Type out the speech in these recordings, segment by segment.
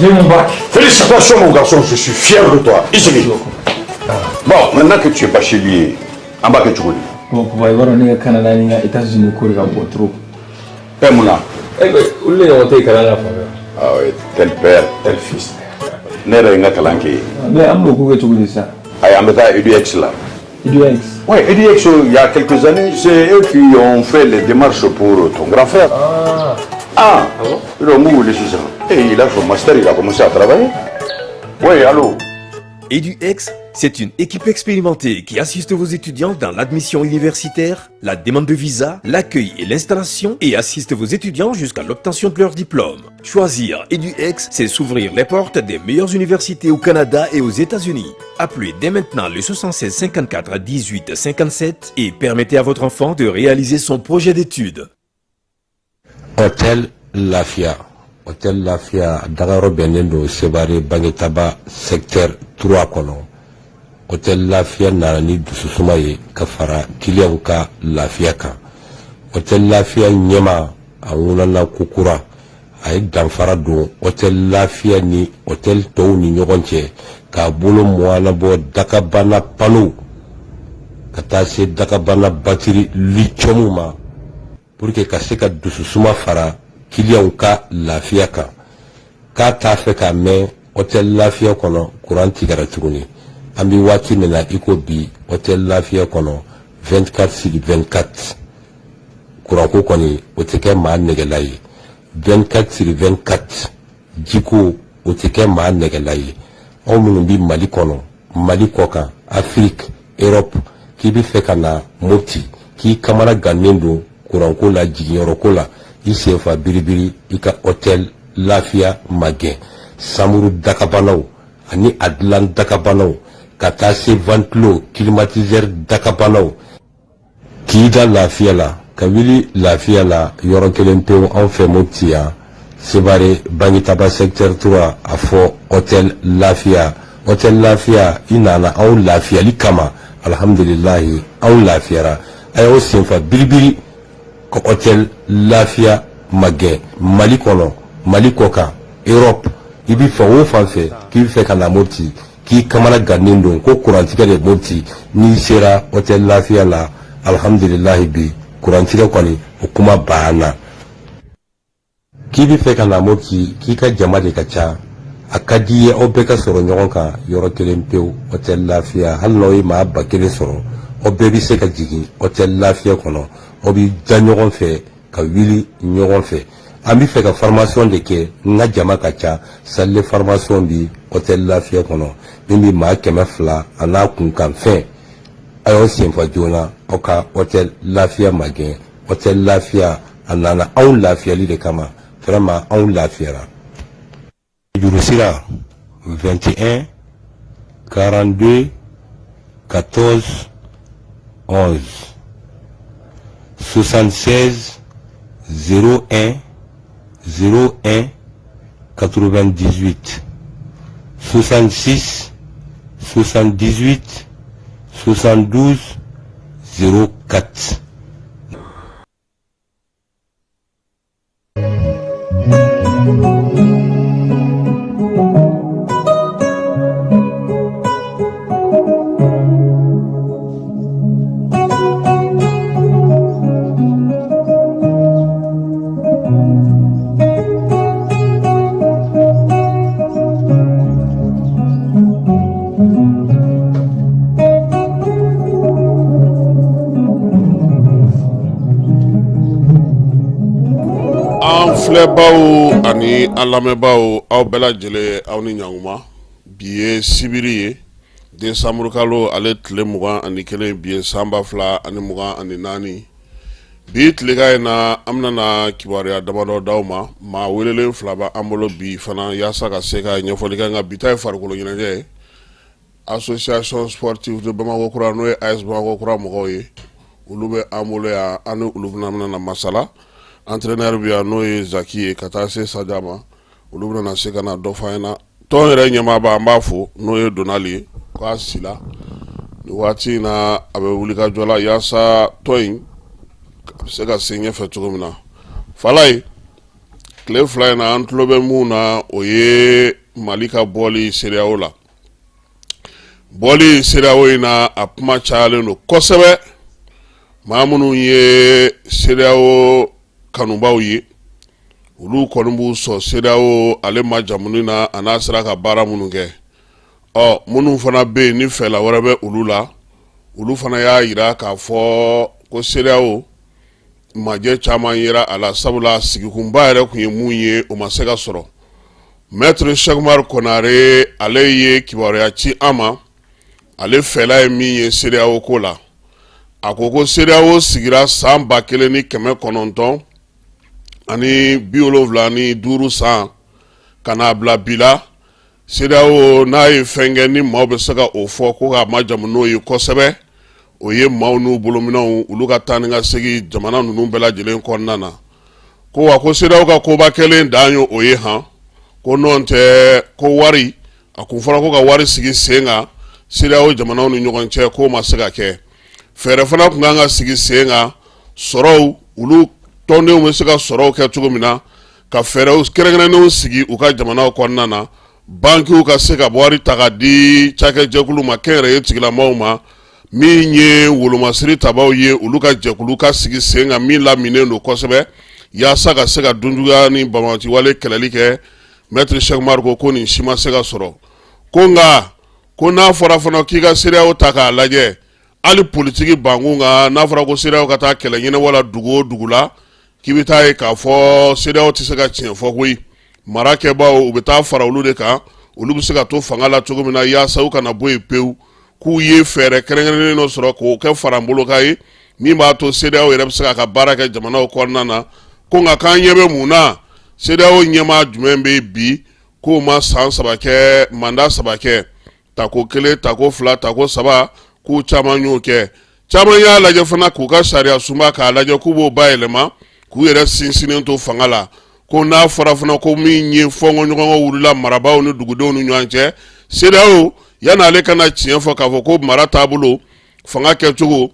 J'ai mon bac. Félicitations mon garçon, je suis fier de toi. I sigi. Bon, maintenant que tu es bachelier, an b'a kɛ cogo di? Bon papa, i b'a dɔn ne ka Canada ni n ka États-Unis ko de ka bon trop. E mun na? Eh ben, olu de ɲɔgɔn tɛ yen kalan na fan bɛɛ. Ah ouais, tel père, tel fils. Ne yɛrɛ ye n ka kalan kɛ yen. Mais an b'o ko kɛ cogo di sisan? Ayi, an bɛ taa EDX la. EDX. Oui, EDX, il y a quelques années, c'est eux qui ont fait les démarches pour ton grand frère. Ah. Ah, Ah bon? Ils ont wele sisan. Et il a son master, il a commencé à travailler. Oui, allô? EduX, c'est une équipe expérimentée qui assiste vos étudiants dans l'admission universitaire, la demande de visa, l'accueil et l'installation et assiste vos étudiants jusqu'à l'obtention de leur diplôme. Choisir EduX, c'est s'ouvrir les portes des meilleures universités au Canada et aux États-Unis. Appelez dès maintenant le 76 54 18 57 et permettez à votre enfant de réaliser son projet d'études. Hôtel Lafia. Hôtel Lafia dagayɔrɔ bɛnnen don Sevare Bangetaba secteur 3 kɔnɔ. Hôtel Lafia nana ni dususuma ye ka fara kiliyanw ka lafiya kan. Hôtel Lafia ɲɛma a ŋunana kokura, a ye danfara don Hôtel Lafia ni hôtel tɔw ni ɲɔgɔn cɛ k'a bolo mɔnabɔ dakabana panow ka taa se dakabana batiri lithium ma pour que ka se ka dususuma fara kiliyanw ka lafiya kan. K'a t'a fɛ k'a mɛn hôtel Lafiya kɔnɔ kuran tigɛra tuguni. An bɛ waati min na i ko bi, hôtel Lafiya kɔnɔ 24 sur 24 kuranko kɔni o tɛ kɛ maa nɛgɛla ye, 24 sur 24 jiko o tɛ kɛ maa nɛgɛla ye. Aw minnu bɛ Mali kɔnɔ, Mali kɔkan, Afrique, Europe, k'i bɛ fɛ ka na Mopti, k'i kamana gannen don kuranko la, jiginyɔrɔko la, i sen fa biribiri i ka hôtel Lafiya magɛn. Samuru dakabanaw ani a dilan dakabanaw ka taa se ventilo climatiseur dakabanaw, k'i da lafiya la ka wuli lafiya la yɔrɔ kelen pewu anw fɛ Mopti yan, Sevare Bangitaba secteur 3, a fɔ hôtel Lafiya. Hôtel Lafiya, i nana anw lafiyali kama, alhamdulilahi anw lafiyara. A y'aw senfa biribiri ka hôtel Lafiya magɛn. Mali kɔnɔ, Mali kɔkan, Europe, i bɛ fan o fan fɛ k'i bɛ fɛ ka na Mopti, k'i kamana gannen don ko kurantigɛ de Mopti, n'i sera hôtel Lafiya la, alhamdulilahi bi kurantigɛ kɔni o kuma banna. K'i bɛ fɛ ka na Mopti, k'i ka jama de ka ca, a ka di i ye aw bɛɛ ka sɔrɔ ɲɔgɔn kan yɔrɔ kelen pewu, hôtel Lafiya. Hali n'aw ye maa 1000 sɔrɔ, aw bɛɛ bɛ se ka jigin hôtel Lafiya kɔnɔ, aw bɛ da ɲɔgɔn fɛ ka wuli ɲɔgɔn fɛ. An bɛ fɛ ka formation de kɛ, n ka jama ka ca, salle de formation bi hôtel Lafiya kɔnɔ min bɛ maa 200 a n'a kunkanfɛn. A y'aw senfa joona aw ka hôtel Lafiya magɛn. Hôtel Lafiya a nana anw lafiyali de kama, vraiment anw lafiyara. Jurusira 21 42 14 11 76 01 01 98 66 78 72 04. An filɛbaw ani an lamɛnbaaw, aw bɛɛ lajɛlen, aw ni ɲankuma. Bi ye sibiri ye, desanburukalo ale tile 21, bi ye san 2024. Bi tilegan in na, an bɛna na kibaruya damadɔ d'aw ma. Maa welelen fila b'an bolo bi fana yaasa ka se ka ɲɛfɔli kɛ, nka bi ta ye farikolo ɲɛnajɛ ye. Association sportive de Bamakɔ kura, n'o ye AS Bamakɔ kura mɔgɔw ye, olu bɛ an bolo yan. An ni olu bɛna na masala. Entraîneur bɛ yan, n'o ye Zaki ye, ka taa se Sadia ma. Olu bɛna na se ka na dɔ fɔ an ɲɛna. Tɔn yɛrɛ ɲɛmaaba, an b'a fo, n'o ye Donali ye, k'a sila nin waati in na, a bɛ wulikajɔ la yaasa tɔn in a bɛ se ka se ɲɛfɛ cogo min na. Falaye, Tile 2 in na, an tulo bɛ mun na, o ye Mali ka bɔli CEDEAO la. Bɔli CEDEAO in na, a kuma cayalen don kosɛbɛ. Maa minnu ye CEDEAO kanubaw ye, olu kɔni b'u sɔn CEDEAO ale majamuni na, a n'a sera ka baara minnu kɛ. Ɔ, minnu fana bɛ yen ni fɛla wɛrɛ bɛ olu la, olu fana y'a jira k'a fɔ ko CEDEAO majɛ caman yera a la, sabula sigikunba yɛrɛ tun ye mun ye, o ma se ka sɔrɔ. Maître Cheick Oumar Konare, ale ye kibaruya ci an ma. Ale fɛla ye min ye CEDEAO ko la, a ko ko CEDEAO sigira san 1975 san ka n'a bila bi la. CEDEAO n'a ye fɛn kɛ ni maaw bɛ se ka o fɔ ko k'a majamu n'o ye kosɛbɛ, o ye maaw n'u bolominɛnw, olu ka taa ni ka segin jamana ninnu bɛɛ lajɛlen kɔnɔna na. Ko wa ko CEDEAO ka koba kɛlen dan ye o ye han. Ko nɔn tɛ, ko wari a kun fɔra ko ka wari sigi sen kan CEDEAO jamanaw ni ɲɔgɔn cɛ, k'o ma se ka kɛ. Fɛɛrɛ fana tun kan ka sigi sen kan sɔrɔw, olu tɔndenw bɛ se ka sɔrɔw kɛ cogo min na, ka fɛɛrɛw kɛrɛnkɛrɛnnenw sigi u ka jamanaw kɔnɔna na, bankiw ka se ka wari ta ka di cakɛjɛkulu ma, kɛnyɛrɛye tigilamaw ma, min ye wolomasiri tabaw ye, olu ka jɛkulu ka sigi sen kan min laminen don kosɛbɛ, yaasa ka se ka dunjuguya ni banbaganciwale kɛlɛli kɛ. Maître Cheick Oumar ko ko nin si ma se ka sɔrɔ. Ko nka ko n'a fɔra fana k'i ka CEDEAO ta k'a lajɛ, hali politiki bankun kan, n'a fɔra ko CEDEAO ka taa kɛlɛ ɲɛnabɔ la dugu o dugu la, k'i bɛ taa ye k'a fɔ CEDEAO tɛ se ka tiɲɛ fɔ koyi. Marakɛbaw, u bɛ taa fara olu de kan, olu bɛ se ka to fanga la cogo min na, yaasa u kana bɔ yen pewu. K'u ye fɛɛrɛ kɛrɛnkɛrɛnnen dɔ sɔrɔ k'o kɛ faranbolokan ye min b'a to CEDEAO yɛrɛ bɛ se k'a ka baara kɛ jamanaw kɔnɔna na. Ko nka k'an ɲɛ bɛ mun na? CEDEAO ɲɛmaa jumɛn bɛ bi k'o ma san 3 kɛ, mandat 3 kɛ, tako 1, tako 2, tako 3? K'u caman y'o kɛ. Caman y'a lajɛ fana k'u ka sariya sunba k'a lajɛ k'u b'o bayɛlɛma k'u yɛrɛ sinsinnen to fanga la. Ko n'a fɔra fana ko min ye fɔnkɔɲɔgɔnkɔ wulila marabaaw ni dugudenw ni ɲɔgɔn cɛ, CEDEAO yan'ale ka na tiɲɛ fɔ k'a fɔ ko mara taabolo, fanga kɛcogo,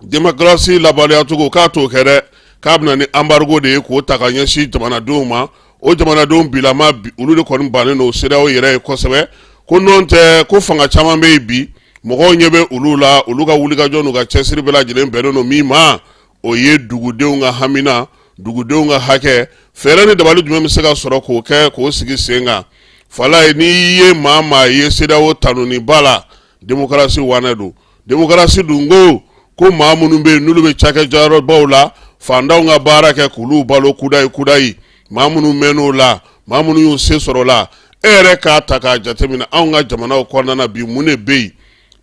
démocratie labaloyacogo, k'a t'o kɛ dɛ, k'a bɛna ni embargo de ye k'o ta ka ɲɛsin jamanadenw ma. O jamanadenw bilama, olu de kɔni bannen don CEDEAO yɛrɛ ye kosɛbɛ. Ko nɔn tɛ, ko fanga caman bɛ yen bi, mɔgɔw ɲɛ bɛ olu la, olu ka wulikajɔ n'u ka cɛsiri bɛɛ lajɛlen bɛnnen don min ma, o ye dugudenw ka hamina, dugudenw ka hakɛ. Fɛɛrɛ ni dabali jumɛn bɛ se ka sɔrɔ k'o kɛ, k'o sigi sen kan? Falaye, n'i ye maa maa ye CEDEAO tanuniba la, démocratie wanɛ don. Démocratie dun ko ko maa minnu bɛ yen n'olu bɛ cakɛjɔyɔrɔbaw la, fantanw ka baara kɛ k'olu balo kudayi kudayi, maa minnu mɛnn'o la, maa minnu y'u se sɔrɔ la. E yɛrɛ k'a ta k'a jateminɛ anw ka jamanaw kɔnɔna na bi, mun de bɛ yen?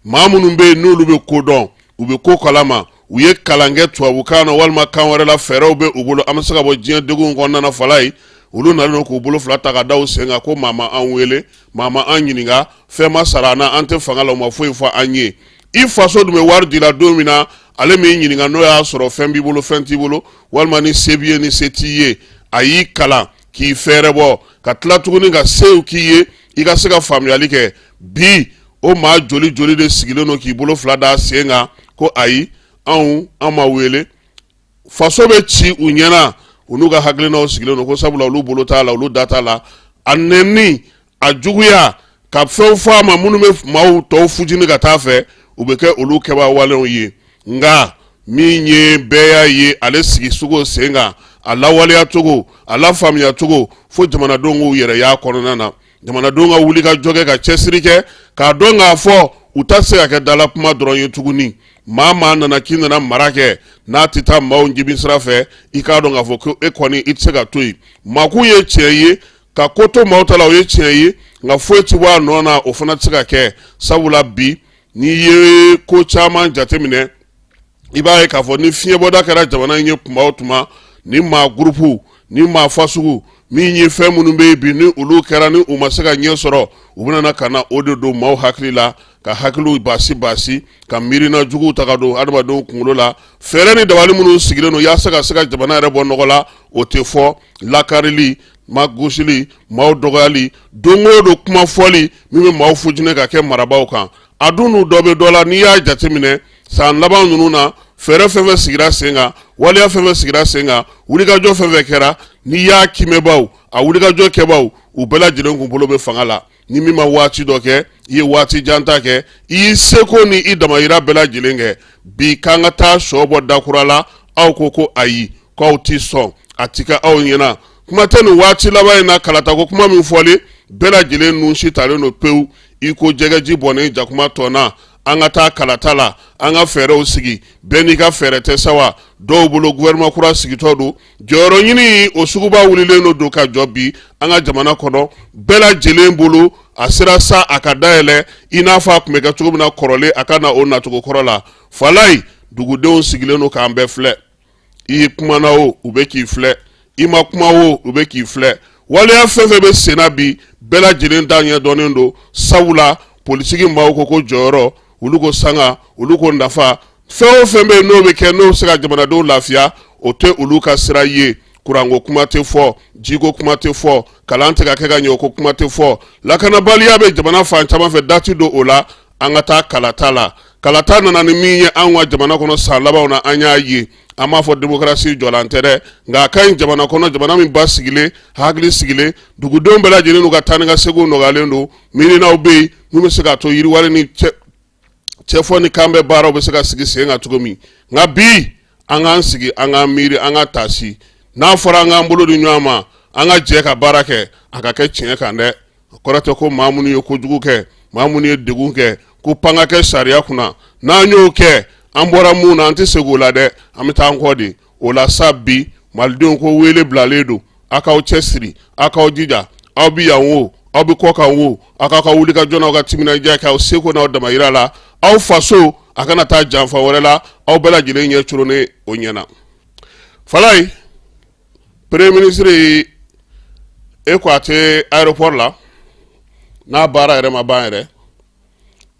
Maa minnu bɛ yen n'olu bɛ ko dɔn, u bɛ ko kalama, u ye kalan kɛ tubabukan na walima kan wɛrɛ la, fɛɛrɛw bɛ u bolo, an bɛ se ka bɔ diɲɛ degun kɔnɔna na. Falaye, olu nalen don k'u bolo fila ta ka da u sen kan ko maa ma an wele, maa ma an ɲininka, fɛn ma sara an na, an tɛ fanga la, u ma foyi fɔ an ye. I faso dun bɛ wari di la don min na, ale m'i ɲininka n'o y'a sɔrɔ fɛn b'i bolo, fɛn t'i bolo, walima ni se b'i ye, ni se t'i ye. A y'i kalan k'i fɛɛrɛ bɔ, ka tila tuguni ka sew k'i ye, i ka se ka faamuyali kɛ. Bi, o maa joli joli de sigilen don k'i bolo fila da sen kan ko ayi, anw an ma wele? Faso bɛ ci u ɲɛna, u n'u ka hakilinaw sigilen don ko sabula olu bolo t'a la, olu da t'a la. A nɛni, a juguya, ka fɛnw fɔ a ma minnu bɛ maaw tɔw fujini ka taa fɛ, u bɛ kɛ olu kɛbaa walew ye. Nka min ye bɛɛ y'a ye, ale sigi sugu sen kan, a lawaleya cogo, a lafaamuya cogo, fo jamanadenw k'u yɛrɛ y'a kɔnɔna na. Jamanadenw ka wuli ka jɔ kɛ, ka cɛsiri kɛ, k'a dɔn k'a fɔ u ta se ka kɛ dala kuma dɔrɔn ye tuguni. Maa maa nana k'i nana mara kɛ, n'a tɛ taa maaw jibin sira fɛ, i k'a dɔn k'a fɔ ko e kɔni i tɛ se ka to yen. Makun ye tiɲɛ ye, ka ko to maaw ta la, o ye tiɲɛ ye, nka foyi tɛ bɔ a nɔ na, o fana tɛ se ka kɛ. Sabula bi, n'i ye ko caman jateminɛ, i b'a ye k'a fɔ ni fiɲɛbɔda kɛra jamana in ye tuma o tuma, ni maa gurupu, ni maa fasugu min ye fɛn minnu bɛ yen bi, ni olu kɛra ni u ma se ka ɲɛ sɔrɔ, u bɛna na ka na o de don maaw hakili la, ka hakiliw baasi baasi, ka miirina juguw ta ka don adamadenw kunkolo la. Fɛɛrɛ ni dabali minnu sigilen don yaasa ka se ka jamana yɛrɛ bɔ nɔgɔ la, o tɛ fɔ. Lakarili, magosili, maaw dɔgɔyali, don o don kuma fɔli min bɛ maaw fujinɛ ka kɛ marabaaw kan, a dun n'u dɔ bɛ dɔ la. N'i y'a jateminɛ san laban ninnu na, fɛɛrɛ fɛn fɛn sigira sen kan, waleya fɛn fɛn sigira sen kan, wulikajɔ fɛn fɛn kɛra, N'i y'a kimɛbaw, a wulikajɔ kɛbaw, u bɛɛ lajɛlen kun bolo bɛ fanga la. Ni min ma waati dɔ kɛ, i ye waati jan ta kɛ, i y'i seko ni i damayira bɛɛ lajɛlen kɛ. Bi k'an ka taa sɔ bɔ dakura la, aw ko ko ayi, k'aw ti sɔn, a ti kɛ aw ɲɛna. Kuma tɛ nin waati laban in na, kalatako kuma min fɔlen, bɛɛ lajɛlen nun si talen don pewu i ko jɛgɛji bɔnnen jakuma tɔn na. An ka taa kalata la, an ka fɛɛrɛw sigi, bɛɛ n'i ka fɛɛrɛ tɛ sa wa? Dɔw bolo gouvernement kura sigitɔ don, jɔyɔrɔ ɲini o suguba wulilen don ka jɔ bi an ka jamana kɔnɔ. Bɛɛ lajɛlen bolo a sera sa a ka dayɛlɛ i n'a fɔ a tun bɛ kɛ cogo min na kɔrɔlen, a ka na o nacogo kɔrɔ la. Falayi, dugudenw sigilen don k'an bɛɛ filɛ. I kumana o, u bɛ k'i filɛ, i ma kuma o, u bɛ k'i filɛ. Waleya fɛn fɛn bɛ senna bi, bɛɛ lajɛlen ta ɲɛdɔnnen don, sabula politiki maaw ko ko jɔyɔrɔ, olu ko sanga, olu ko nafa. Fɛn o fɛn bɛ yen n'o bɛ kɛ, n'o bɛ se ka jamanadenw lafiya, o tɛ olu ka sira ye. Kuranko kuma tɛ fɔ, jiko kuma tɛ fɔ, kalan tɛ ka kɛ ka ɲɛ o ko kuma tɛ fɔ, lakanabaliya bɛ jamana fan caman fɛ, dati don o la. An ka taa kalata la. Kalata nana ni min ye an ka jamana kɔnɔ san labanw na, an y'a ye. An b'a fɔ démocratie jɔlan tɛ dɛ, nka a ka ɲi jamana kɔnɔ, jamana min ba sigilen, hakili sigilen, dugudenw bɛɛ lajɛlen n'u ka taa ni ka seginw nɔgɔyalen don. Miirinaw bɛ yen min bɛ se k'a to yiriwari ni cɛfɔ ni kan bɛ baaraw bɛ se ka sigi sen kan cogo min. Nka bi an k'an sigi, an k'an miiri, an ka taasi. N'a fɔra an k'an bolo di ɲɔgɔn ma, an ka jɛ ka baara kɛ, a ka kɛ tiɲɛ kan dɛ. O kɔrɔ tɛ ko maa minnu ye kojugu kɛ, maa minnu ye degun kɛ, ko pan ka kɛ sariya kunna. N'an y'o kɛ, an bɔra mun na, an tɛ segin o la dɛ, an bɛ taa an kɔ de o la sa. Bi malidenw ko wele bilalen don, aw k'aw cɛ siri, aw k'aw jija. Aw bɛ yan wo, aw bɛ kɔ kan wo, aw k'aw ka wuli ka jɔ n'aw ka timinandiya kɛ aw seko n'aw damayira la. Aw faso a kana taa janfa wɛrɛ la, aw bɛɛ lajɛlen ɲɛ coronnen o ɲɛna. Falayi, premier ministre e ko a tɛ aéroport la, n'a baara yɛrɛ ma ban yɛrɛ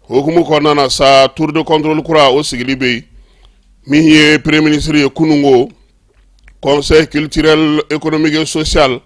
hukumu kɔnɔna na sa, tour de contrôle kura o sigili bɛ yen. Min ye premier ministre ye kununko, conseil culturel, économique et social,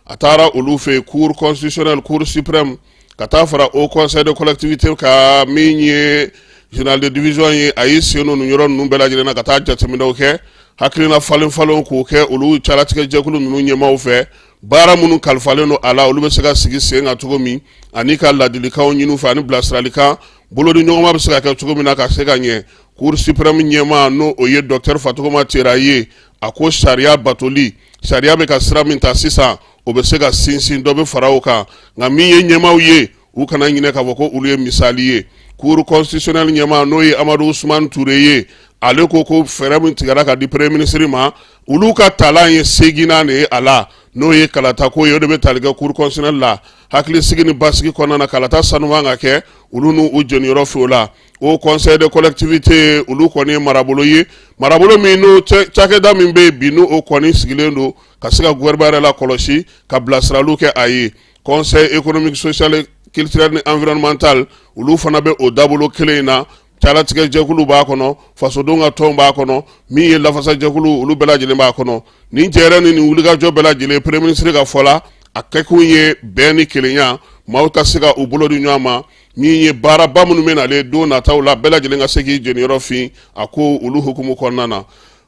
a taara olu fɛ yen, cour constitutionnelle, cour suprême, ka taa fara haut conseil de collectivité ka min ye général de division ye. A y'i sen don nin yɔrɔ ninnu bɛɛ lajɛlen na ka taa jateminɛw kɛ, hakilina falen falenw k'o kɛ olu calatigɛ jɛkulu ninnu ɲɛmaaw fɛ, baara minnu kalifalen don a la, olu bɛ se ka sigi sen kan cogo min, ani ka ladilikanw ɲini u fɛ, ani bilasiralikan bolodi ɲɔgɔnma bɛ se ka kɛ cogo min na ka se ka ɲɛ. Cour suprême ɲɛmaa, n'o o ye docteur Fatogoma Tera ye, a ko sariya batoli, sariya bɛ ka sira min ta sisan, o bɛ se ka sinsin, dɔ bɛ fara o kan. Nka min ye ɲɛmaaw ye, u kana ɲinɛ k'a fɔ ko olu ye misali ye. Cour constitutionnelle ɲɛmaa, n'o ye Amadu Usumani Ture ye, ale ko ko fɛɛrɛ min tigɛra ka di premier ministre ma, olu ka talan ye seginnan de ye a la, n'o ye kalatako ye. O de bɛ tali kɛ cour constitutionnelle la. Hakilisigi ni basigi kɔnɔna na, kalata sanuman ka kɛ, olu n'u jɔniyɔrɔ fɛ o la. Haut conseil de collectivité, olu kɔni ye marabolo ye, marabolo min n'o cakɛda min bɛ yen bi, n'o kɔni sigilen don ka se ka gouvernement yɛrɛ la kɔlɔsi, ka bilasiraliw kɛ a ye. Conseil économique, social, culturel ni environnemental, olu fana bɛ o dabolo kelen in na. Calatigɛ jɛkulu b'a kɔnɔ, fasodenw ka tɔnw b'a kɔnɔ, min ye lafasajɛkulu, olu bɛɛ lajɛlen b'a kɔnɔ. Nin jɛrɛ ni nin wulikajɔ bɛɛ lajɛlen, premier ministre ka fɔ la, a kɛkun ye bɛn ni kelenya, maaw ka se ka u bolo di ɲɔgɔn ma. Min ye baaraba minnu bɛ nalen don nataw la, bɛɛ lajɛlen ka se k'i jeniyɔrɔ fin a ko olu hukumu kɔnɔna na.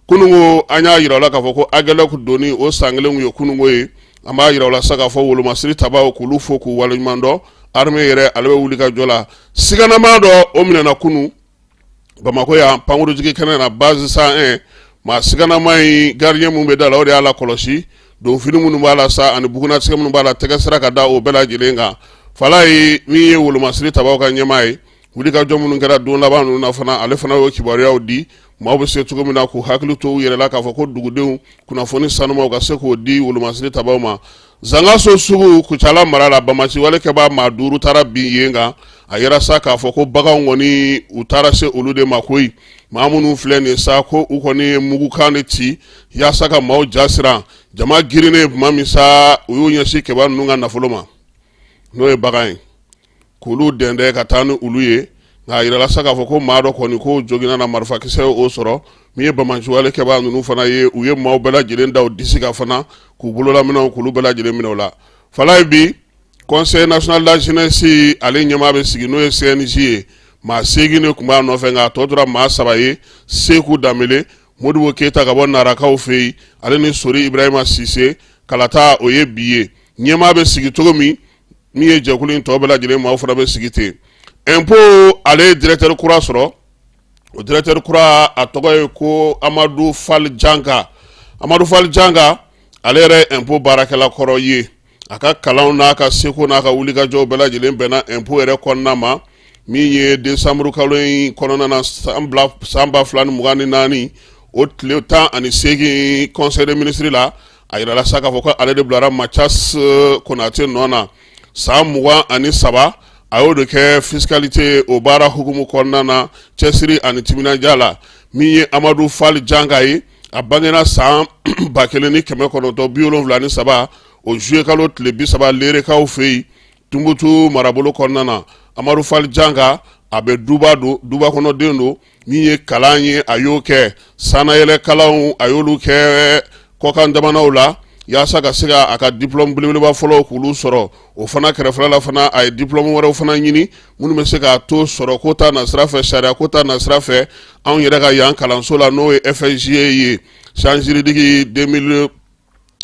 Kununko an y'a jira la k'a fɔ ko Aguelhok donni o san kelen ye kununko ye. An b'a jira la sa k'a fɔ wolomasiri tabaw k'olu fo k'u waleɲuman dɔn. Armée yɛrɛ, ale bɛ wuli ka jɔ la. Siganamaa dɔ o minɛna kunun Bamakɔ yan pankurujigi kɛnɛ na, base 101. Maa siganama in, gardien min bɛ da la, o de y'a lakɔlɔsi. Donfini minnu b'a la sa ani bugunnatigɛ minnu b'a la, tɛgɛ sera ka da o bɛɛ lajɛlen kan. Falayi, min ye wolomasiri tabaw ka ɲɛmaa ye, wulikajɔ minnu kɛra don laban ninnu na fana, ale fana y'o kibaruyaw di, maaw bɛ se cogo min na k'u hakili to u yɛrɛ la, k'a fɔ ko dugudenw kunnafoni sanumaw ka se k'o di wolomasiri tabaw ma. Zangaso sugu, Kucala mara la, banbaanci wale kɛbaa maa 5 taara bin yen kan. A yɛrɛ sa k'a fɔ ko baganw kɔni, u taara se olu de ma koyi. Maa minnu filɛ nin sa, ko u kɔni ye mugukan de ci yaasa ka maaw ja siran. Jama girinnen tuma min sa, u y'u ɲɛsin kɛba ninnu ka nafolo ma, n'o ye bagan ye, k'olu dɛndɛn ka taa ni olu ye. Nka a yirala sa k'a fɔ ko maa dɔ kɔni ko joginna na, marifakisɛ o sɔrɔ. Min ye banbaanciwale kɛbaa ninnu fana ye, u ye maaw bɛɛ lajɛlen da u disi kan fana, k'u bololaminɛw, k'olu bɛɛ lajɛlen minɛ u la. Falayi, bi conseil national de la jeunesse, ale ɲɛmaa bɛ sigi, n'o ye CNJ ye. Maa 8 de tun b'a nɔfɛ, nka a tɔ tora maa 3 ye: Seku Danbele, Modibo Keyita ka bɔ Narakaw fɛ yen, ale ni Sori Ibrahima Sise. Kalata o ye bi ye. Ɲɛmaa bɛ sigi cogo min, min ye jɛkulu in tɔ bɛɛ lajɛlen maaw fana bɛ sigi ten. Impôt, ale ye directeur kura sɔrɔ. O directeur kura, a tɔgɔ ye ko Amadu Fali Janka. Amadu Fali Janka, ale yɛrɛ ye impôt baarakɛla kɔrɔ ye. A ka kalanw n'a ka seko n'a ka wulikajɔw bɛɛ lajɛlen bɛnna impôt yɛrɛ kɔnɔna ma. Min ye décembre kalo in kɔnɔna na san 2024, o tile 18, conseil des ministres la, a yirala sa k'a fɔ ko ale de bilara Mathias Konate nɔ na. San 23, a y'o de kɛ fiscalité o baara hukumu kɔnɔna na, cɛsiri ani timinandiya la. Min ye Amadu Fali Janka ye, a bangena san 1973, o juillet kalo tile 30, Lerekaw fɛ yen, Tumutu marabolo kɔnɔna na. Amadu Fali Janka, a bɛ duba don, duba kɔnɔden don. Min ye kalan ye, a y'o kɛ, sannayɛlɛ kalanw, a y'olu kɛ kɔkan jamanaw la yaasa ka se ka a ka diplôme belebeleba fɔlɔw k'olu sɔrɔ. O fana kɛrɛfɛla la fana, a ye diplôme wɛrɛw fana ɲini minnu bɛ se k'a to sɔrɔ ko ta nasira fɛ, sariya ko ta nasira fɛ, anw yɛrɛ ka yan kalanso la, n'o ye FSJE ye, sciences juridiques 2000,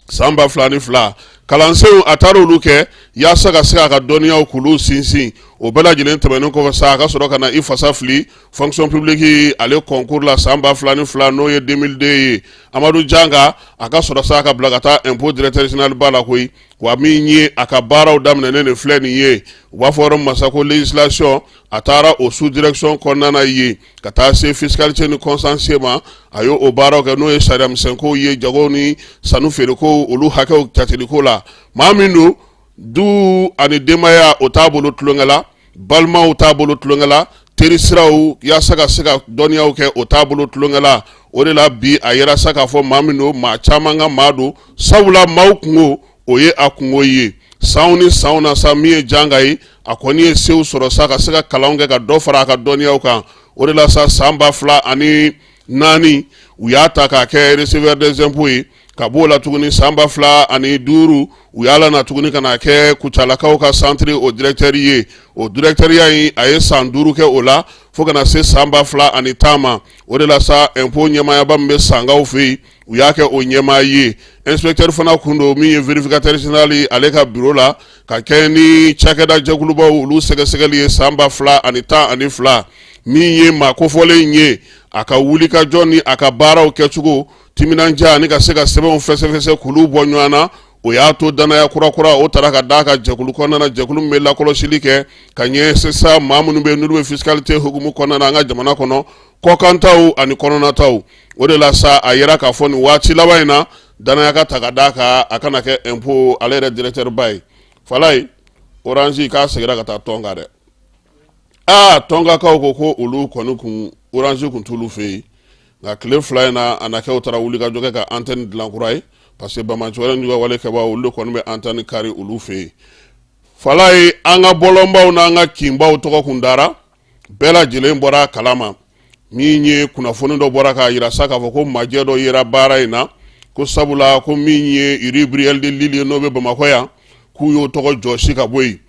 san 2002. Kalansenw, a taara olu kɛ yaasa ka se k'a ka dɔnniyaw k'olu sinsin. O bɛɛ lajɛlen tɛmɛnen kɔfɛ sa, a ka sɔrɔ ka na i fasa fili fonction publique ale concours la san 2002, n'o ye 2002 ye. Amadu Janka, a ka sɔrɔ sa ka bila ka taa impôt directeur général ba la koyi. Wa min ye a ka baaraw daminɛnen de filɛ nin ye, u b'a fɔ yɔrɔ min ma sa ko législation, a taara o sous direction kɔnɔna na yen ka taa se fiscalité ni contentieux ma. A y'o o baaraw kɛ, n'o ye sariya misɛnkow ye, jago ni sanu feereko, olu hakɛw jateliko la. Maa min don, du ani denbaya, o t'a bolo tulonkɛ la, balimaw t'a bolo tulonkɛ la, teri siraw yaasa ka se ka dɔnniyaw kɛ, o t'a bolo tulonkɛ la. O de la bi, a yera sa k'a fɔ maa min don, maa caman ka maa don, sabula maaw kungo, o ye a kungo ye. Sanw ni sanw na sa, min ye Janka ye, a kɔni ye sew sɔrɔ sa ka se ka kalanw kɛ ka dɔ fara a ka dɔnniyaw kan. O de la sa, san 2004, u y'a ta k'a kɛ receveur des impôts ye. Ka b'o la tuguni, san 2005, u y'a lana tuguni ka n'a kɛ Kucalakaw ka centre o directeur ye. O directeurya in, a ye san 5 kɛ o la fo ka na se san 2010 ma. O de la sa, impôt ɲɛmaayaba min bɛ Sankaw fɛ yen, u y'a kɛ o ɲɛmaa ye. Inspecteur fana kun don, min ye vérificateur général ye, ale ka bureau la, ka kɛ ni cakɛda jɛkulubaw olu sɛgɛsɛgɛli ye san 2012. Min ye maa kofɔlen ye, a ka wulikajɔ ni a ka baaraw kɛcogo timinandiya ani ka se ka sɛbɛnw fɛsɛfɛsɛ k'olu bɔ ɲɔgɔn na, o y'a to danaya kurakura o taara ka d'a ka jɛkulu kɔnɔna na, jɛkulu min bɛ lakɔlɔsili kɛ ka ɲɛsin sa maa minnu bɛ n'olu bɛ fiscalité hukumu kɔnɔna na an ka jamana kɔnɔ, kɔkantaw ani kɔnɔnataw. O de la sa, a yira k'a fɔ nin waati laban in na, danaya ka ta ka d'a kan, a kana kɛ impôt ale yɛrɛ directeur ba ye. Falaye, Orange k'a seginna ka taa Tɔnka dɛ. Aa, Tɔnkakaw ko ko olu kɔni kun Orange kun t'olu fɛ yen, nka tile 2 in na, a na kɛ u taara wulikajɔ kɛ ka antenne dilan kura ye, parce que banbaanci wale ni wale kɛbaaw, olu de kɔni bɛ antenne kari olu fɛ yen. Falaye, an ka bɔlɔnbaw n'an ka kinbaw tɔgɔ kun dara, bɛɛ lajɛlen bɔra a kalama. Min ye kunnafoni dɔ bɔra k'a yira sa k'a fɔ ko majɛ dɔ yera baara in na, ko sabula ko min ye rue Brière de Lisle ye, n'o bɛ Bamakɔ yan, k'u y'o tɔgɔ jɔsi ka bɔ yen.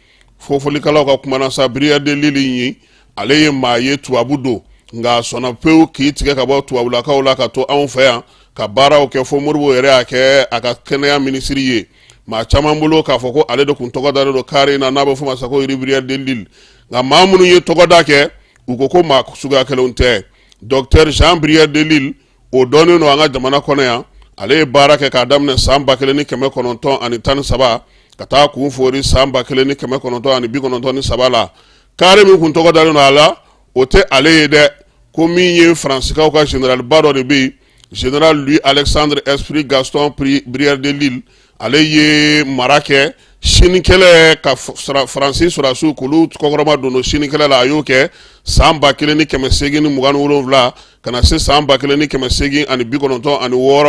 Fɔfɔlikɛlaw ka kuma na sa, Brière de Lisle ye, ale ye maa ye, tubabu don, nka a sɔnna pewu k'i tigɛ ka bɔ tubabulakaw la ka to anw fɛ yan ka baaraw kɛ, fo Modibo yɛrɛ y'a kɛ a ka kɛnɛya minisiri ye. Maa caman bolo k'a fɔ ko ale de kun tɔgɔ dalen don carré in na, n'a bɛ fɔ ma sa ko rue Brière de Lisle. Nka maa minnu ye tɔgɔda kɛ, u ko ko maa suguya kelenw tɛ. Docteur Jean Brière de Lisle, o dɔnnen don an ka jamana kɔnɔ yan. Ale ye baara kɛ k'a daminɛ san 1913 ka taa kun fori san 1993 la. Carré min kun tɔgɔ dalen don a la, o tɛ ale ye dɛ. Ko min ye Faransikaw ka généralba dɔ de bɛ yen, général Louis Alexandre Esprit Gaston Brière de Lisle, ale ye mara kɛ Chine kɛlɛ ka Faransi sɔrɔdasiw k'olu kɔkɔrɔma don Chine kɛlɛ la. A y'o kɛ san 1827 ka na se san 1896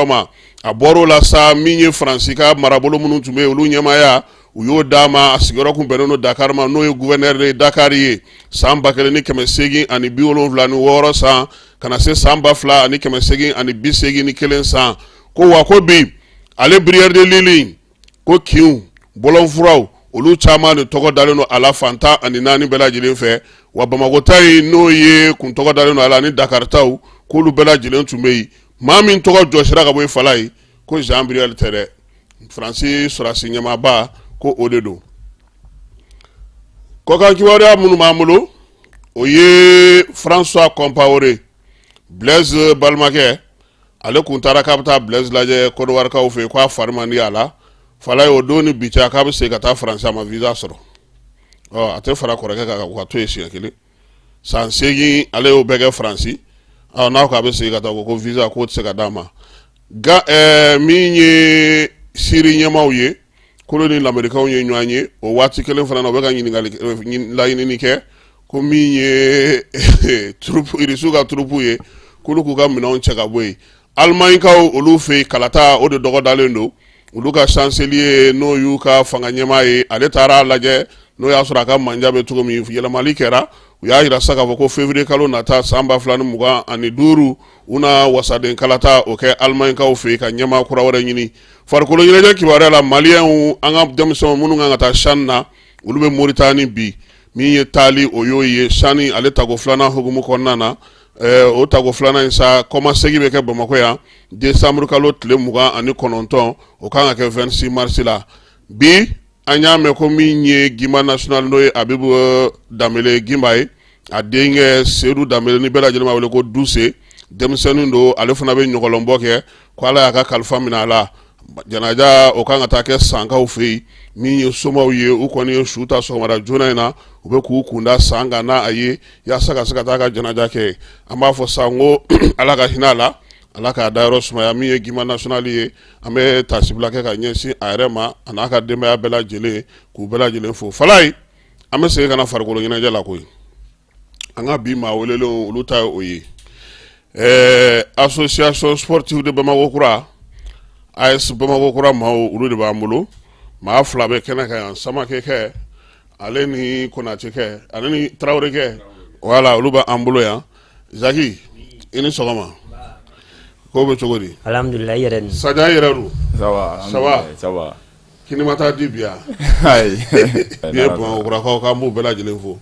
ma. A bɔr'o la sa, min ye Faransi ka marabolo minnu tun bɛ yen, olu ɲɛmaaya, u y'o d'a ma. A sigiyɔrɔ kun bɛnnen don Dakar ma, n'o ye gouverneur de Dakar ye, san 1876 san ka na se san 2881 san. Ko wa ko bi, ale Brière de Lisle, ko kinw, bɔlɔnfuraw, olu caman de tɔgɔ dalen don a la fan 14 bɛɛ lajɛlen fɛ. Wa Bamakɔ ta in, n'o ye kun tɔgɔ dalen don a la, ani Dakar taw, k'olu bɛɛ lajɛlen tun bɛ yen. Maa min tɔgɔ jɔsira ka bɔ i Falaye, ko Jean Brière tɛ dɛ. Faransi sɔrɔdasi ɲɛmaaba ko o de don. Kɔkan kibaruya minnu b'an bolo, o ye François Compaoré, Blaise balimakɛ. Ale kun taara k'a bɛ taa Blaise lajɛ Kɔdiwarikaw fɛ yen, k'a fari man di a la. Falaye, o don ni bi cɛ, k'a bɛ segin ka taa Faransi, a ma visa sɔrɔ. Ɔ, a tɛ fara kɔrɔkɛ kan ka to yen siɲɛ kelen. San 8, ale y'o bɛɛ kɛ Faransi. Ɔ, n'a ko a bɛ segin ka taa, ko ko visa k'o tɛ se ka d'a ma. Nka min ye Siri ɲɛmaaw ye, k'olu ni lamɛrikaw ye ɲɔgɔn ye o waati kelen fana na, u bɛ ka ɲininkali laɲinini kɛ ko min ye Irisiw ka turupu ye, k'olu k'u ka minɛnw cɛ ka bɔ yen. Alimaɲikaw olu fɛ yen, kalata o de dɔgɔdalen don. Olu ka chancelier, n'o y'u ka fanga ɲɛmaa ye, ale taara lajɛ n'o y'a sɔrɔ a ka manja bɛ cogo min. Yɛlɛmali kɛra. U y'a jira sa k'a fɔ ko février kalo nata san 2025, u na wasaden kalata o kɛ Alimaɲikaw fɛ yen ka ɲɛmaa kura wɛrɛ ɲini. Farikolo ɲɛnajɛ kibaruya la, Maliyɛnw, an ka denmisɛnw minnu kan ka taa CHAN na, olu bɛ Moritani bi. Min ye taali o y'o ye CHAN ale tako filanan hukumu kɔnɔna na. O tako filanan in sa, kɔmasegin bɛ kɛ Bamakɔ yan décembre kalo tile 29, o kan ka kɛ 26 mars la. Bi an y'a mɛn ko min ye Gimba national, n'o ye Abibu Danbele Gimba ye, a denkɛ Sedu Danbele, ni bɛɛ lajɛlen b'a wele ko Duse, denmisɛnnin don, ale fana bɛ ɲɔgɔlɔnbɔ kɛ, ko Ala y'a ka kalifa minɛ a la. Janaja o kan ka taa kɛ Sankaw fɛ yen. Min ye somaw ye, u kɔni ye su ta sɔgɔmada joona in na, u bɛ k'u kunda San kan n'a ye yaasa ka se ka taa ka janaja kɛ. An b'a fɔ sa ko Ala ka hinɛ a la, Ala k'a dayɔrɔ sumaya. Min ye Gimba national ye, an bɛ taasibila kɛ ka ɲɛsin a yɛrɛ ma, a n'a ka denbaya bɛɛ lajɛlen, k'u bɛɛ lajɛlen fo. Falaye, an bɛ segin ka na farikolo ɲɛnajɛ la koyi. An ka bi maa welelenw, olu ta ye o ye. Association sportive de Bamakɔ kura, AS Bamakɔ kura maaw, olu de b'an bolo. Maa fila bɛ kɛnɛ kan yan, Samakɛ kɛ, ale ni Konatɛ kɛ, ale ni Tarawele kɛ. Voilà, olu bɛ an bolo yan. Zaki, i ni sɔgɔma. Ko bɛ cogo di? Alhamdulillah, i yɛrɛ dun? Sadia, i yɛrɛ dun? Ça va. Ça va? Ça va. Kini ma taa di bi yan? Ayi. Bi ye Bamakɔ kurakaw, k'an b'u bɛɛ lajɛlen fo.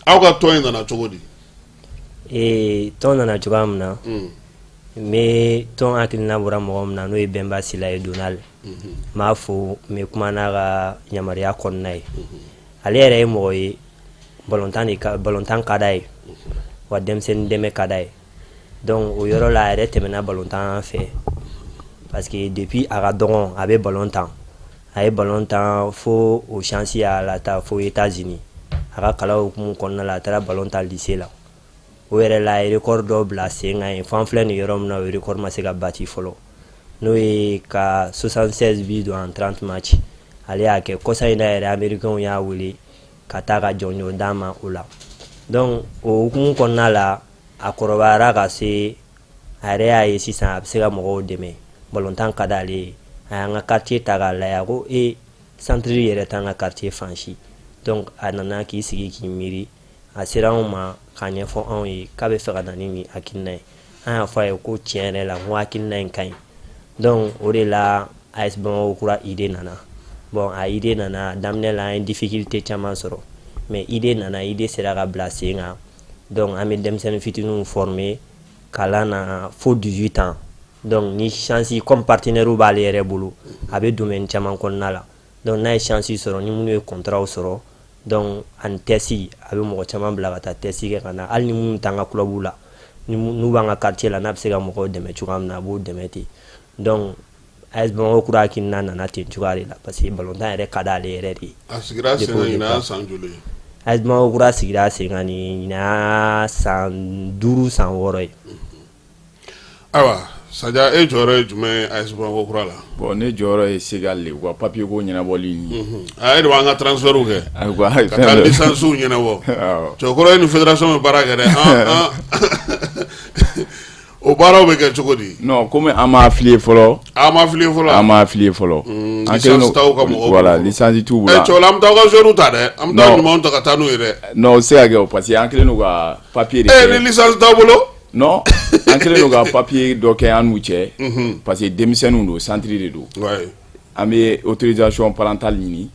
Aw ka tɔn in nana cogo di? Tɔn nana cogoya min na, n bɛ tɔn hakilina bɔra mɔgɔ min na, n'o ye Bɛnba Sila ye, Donald, n b'a fo. N bɛ kuma n'a ka yamaruya kɔnɔna ye. Ale yɛrɛ ye mɔgɔ ye, balontan de ka, balontan ka d'a ye, wa denmisɛnnin dɛmɛ ka d'a ye. Donc o yɔrɔ la, a yɛrɛ tɛmɛna balontan fɛ, parce que depuis a ka dɔgɔn, a bɛ balon tan. A ye balon tan fo o chance y'a lataa fo États-Unis. A ka kalan hukumu kɔnɔna la, a taara balon tan lycée la. O yɛrɛ la, a ye record dɔ bila sen kan yen, fo an filɛ nin yɔrɔ min na, o record ma se ka bati fɔlɔ, n'o ye ka 76 buts don en 30 matchs. Ale y'a kɛ kɔsa in na yɛrɛ, américains y'a wele ka taa ka jɔnjɔn d'a ma o la. Donc o hukumu kɔnɔna la, a kɔrɔbayara ka se, a yɛrɛ y'a ye sisan a bɛ se ka mɔgɔw dɛmɛ. Balontan ka d'ale ye. A y'an ka quartier ta k'a lajɛ, a ko e centre yɛrɛ t'an ka quartier fan si. Donc a nana k'i sigi k'i miiri, a sera anw ma k'a ɲɛfɔ anw ye k'a bɛ fɛ ka na ni nin hakilina ye. An y'a fɔ a ye ko tiɲɛ yɛrɛ la, n ko hakilina in ka ɲi. Donc o de la, AS Bamakɔ kura idée nana. Bon, a idée nana, daminɛ la an ye difficulté caman sɔrɔ, mais idée nana, idée sera ka bila sen kan. Donc an bɛ denmisɛnnin fitininw former kalan na fo 18 ans. Donc ni chance, comme partenaire b'ale yɛrɛ bolo, a bɛ domaine caman kɔnɔna la. Donc n'a ye chance sɔrɔ, ni minnu ye contrat sɔrɔ, donc ani test, a bɛ mɔgɔ caman bila ka taa test kɛ ka na. Hali ni minnu t'an ka club la, n'u b'an ka quartier la, n'a bɛ se ka mɔgɔw dɛmɛ cogoya min na, a b'o dɛmɛ ten. Donc AS Bamakɔ kura hakilina nana ten cogoya de la, parce que balontan yɛrɛ ka d'ale yɛrɛ de ye. A sigira sen kan ɲinan san joli ye? AS Bamakɔ kura sigira sen kan nin ɲinan san 5, san 6 ye. Ayiwa Sadia, e jɔyɔrɔ ye jumɛn ye AS Bamakɔ kura la? Bon, ne jɔyɔrɔ ye Segal de, u ka papier ko ɲɛnabɔli. A e de b'an ka transfert kɛ. Ayiwa. Ka taa licence ɲɛnabɔ. Awɔ. Cɛkɔrɔ, e ni fédération bɛ baara kɛ dɛ. An o baaraw bɛ kɛ cogo di? Non, komi an m'a affilié fɔlɔ. An m'a affilié fɔlɔ. An m'a affilié fɔlɔ. An kɛlen Licence t'aw ka mɔgɔw voilà, bolo. Licence t'u bolo. Ɛ cɛw la, an bɛ taa aw ka joueurs ta dɛ. An bɛ taa Non. ɲumanw ta ka taa n'u ye dɛ. Non, o tɛ se ka kɛ o, parce que an kɛlen don ka papier de E kɛ. ni licence t'aw bolo? Non, an kɛlen don ka papier dɔ kɛ an n'u cɛ. Parce que denmisɛnninw don, centre de don. An bɛ autorisation parentale ɲini.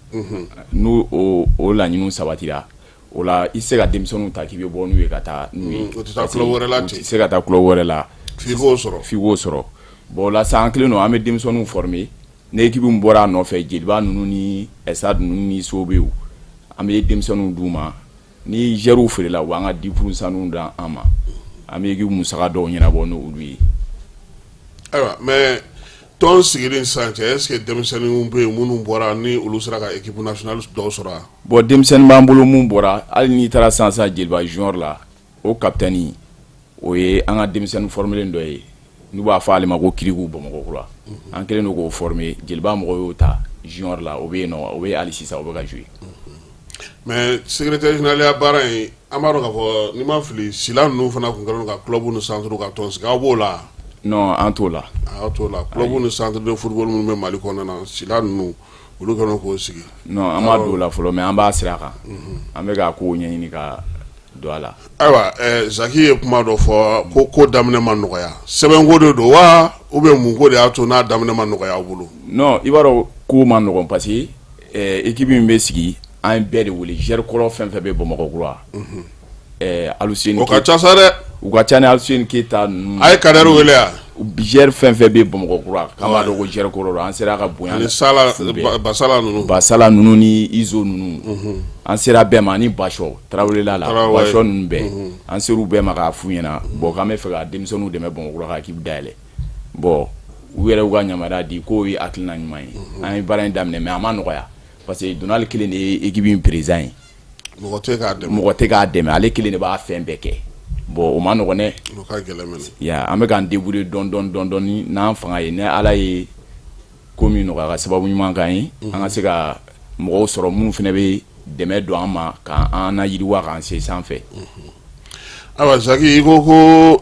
N'o o laɲiniw sabatira, o la i tɛ se ka denmisɛnninw ta k'i bɛ bɔ n'u ye ka taa n'u ye. U tɛ taa club wɛrɛ la U ten. tɛ se ka taa club wɛrɛ la. F'i k'o sɔrɔ. F'i k'o sɔrɔ. Bon, o la sa, an kɛlen don an bɛ denmisɛnninw former. Ni équipe min bɔra a nɔfɛ, Joliba ninnu ni Stade ninnu ni Sobew, an bɛ denmisɛnninw d'u ma. Ni joueurs feerela, u b'an ka 10 % d'an ma, an bɛ équipe musaka dɔw ɲɛnabɔ n'olu ye. Ayiwa, mais tɔn sigilen sisan cɛ, est ce que denmisɛnninw bɛ yen minnu bɔra ni olu sera ka équipe nationale dɔw sɔrɔ wa? Bon, denmisɛnnin b'an bolo mun bɔra. Hali n'i taara sisan sisan Joliba junior la, o capitaine, o ye an ka denmisɛnnin formelen dɔ ye n'u b'a fɔ ale ma ko Kiriku Bamakɔ kura. An kɛlen don k'o former, Joliba mɔgɔw y'o ta junior la, o bɛ yen nɔ, o bɛ hali sisan, o bɛ ka jouer. Mais secrétaire général ya baara in, an b'a dɔn k'a fɔ n'i ma fili, Sila ninnu fana tun kɛlen don ka club ni centre ka tɔn sigi, aw b'o la? Non, an t'o la. Aw t'o la. Club ni centre de football minnu bɛ Mali kɔnɔna na, Sila ninnu, olu kɛlen don k'o sigi. Non, an ma don o la fɔlɔ, mais an b'a sira kan, an bɛ ka kow ɲɛɲini ka don a la. Ayiwa, Zaki ye kuma dɔ fɔ ko ko daminɛ ma nɔgɔya. Sɛbɛnko de don wa, ou bien mun ko de y'a to n'a daminɛ ma nɔgɔya aw bolo? Non, i b'a dɔn ko ma nɔgɔn, parce que équipe min bɛ sigi, an ye bɛɛ de wele, joueur kɔrɔ fɛn fɛn bɛ Bamakɔ kura, Aluseni. O ka ca sa dɛ. U ka ca ni Aluseni Keyita ninnu. A ye Kadɛri wele yan. Joueur fɛn fɛn bɛ Bamakɔ kura k'an b'a dɔn ko joueur kɔrɔ don, an sera ka bonya. Ani Sala, Basala ninnu. Basala ninnu ni Izo ninnu, an sera bɛɛ ma, ani Basɔ Tarawele la, Basɔ ninnu bɛɛ, an ser'u bɛɛ ma k'a f'u ɲɛna, bon, k'an bɛ fɛ ka denmisɛnninw dɛmɛ Bamakɔ kura ka équipe dayɛlɛ. Bon, u yɛrɛ y'u ka yamaruya di k'o ye hakilina ɲuman ye. An ye baara in daminɛ, mais a ma nɔgɔya, parce que Donald kelen de ye équipe in président ye. Mɔgɔ tɛ k'a dɛmɛ. Mɔgɔ tɛ k'a dɛmɛ, ale kelen de b'a fɛn bɛɛ kɛ. Bon, o ma nɔgɔn dɛ. O ka gɛlɛn mɛnɛ. Ya, an bɛ k'an débrouiller dɔɔni dɔɔni dɔɔni dɔɔni n'an fanga ye. Ni Ala ye ko min nɔgɔya, ka sababu ɲuman k'an ye, an ka se ka mɔgɔw sɔrɔ minnu fana bɛ dɛmɛ don an ma k'an na yiriwa, k'an se sanfɛ. Ayiwa Zaki, i ko ko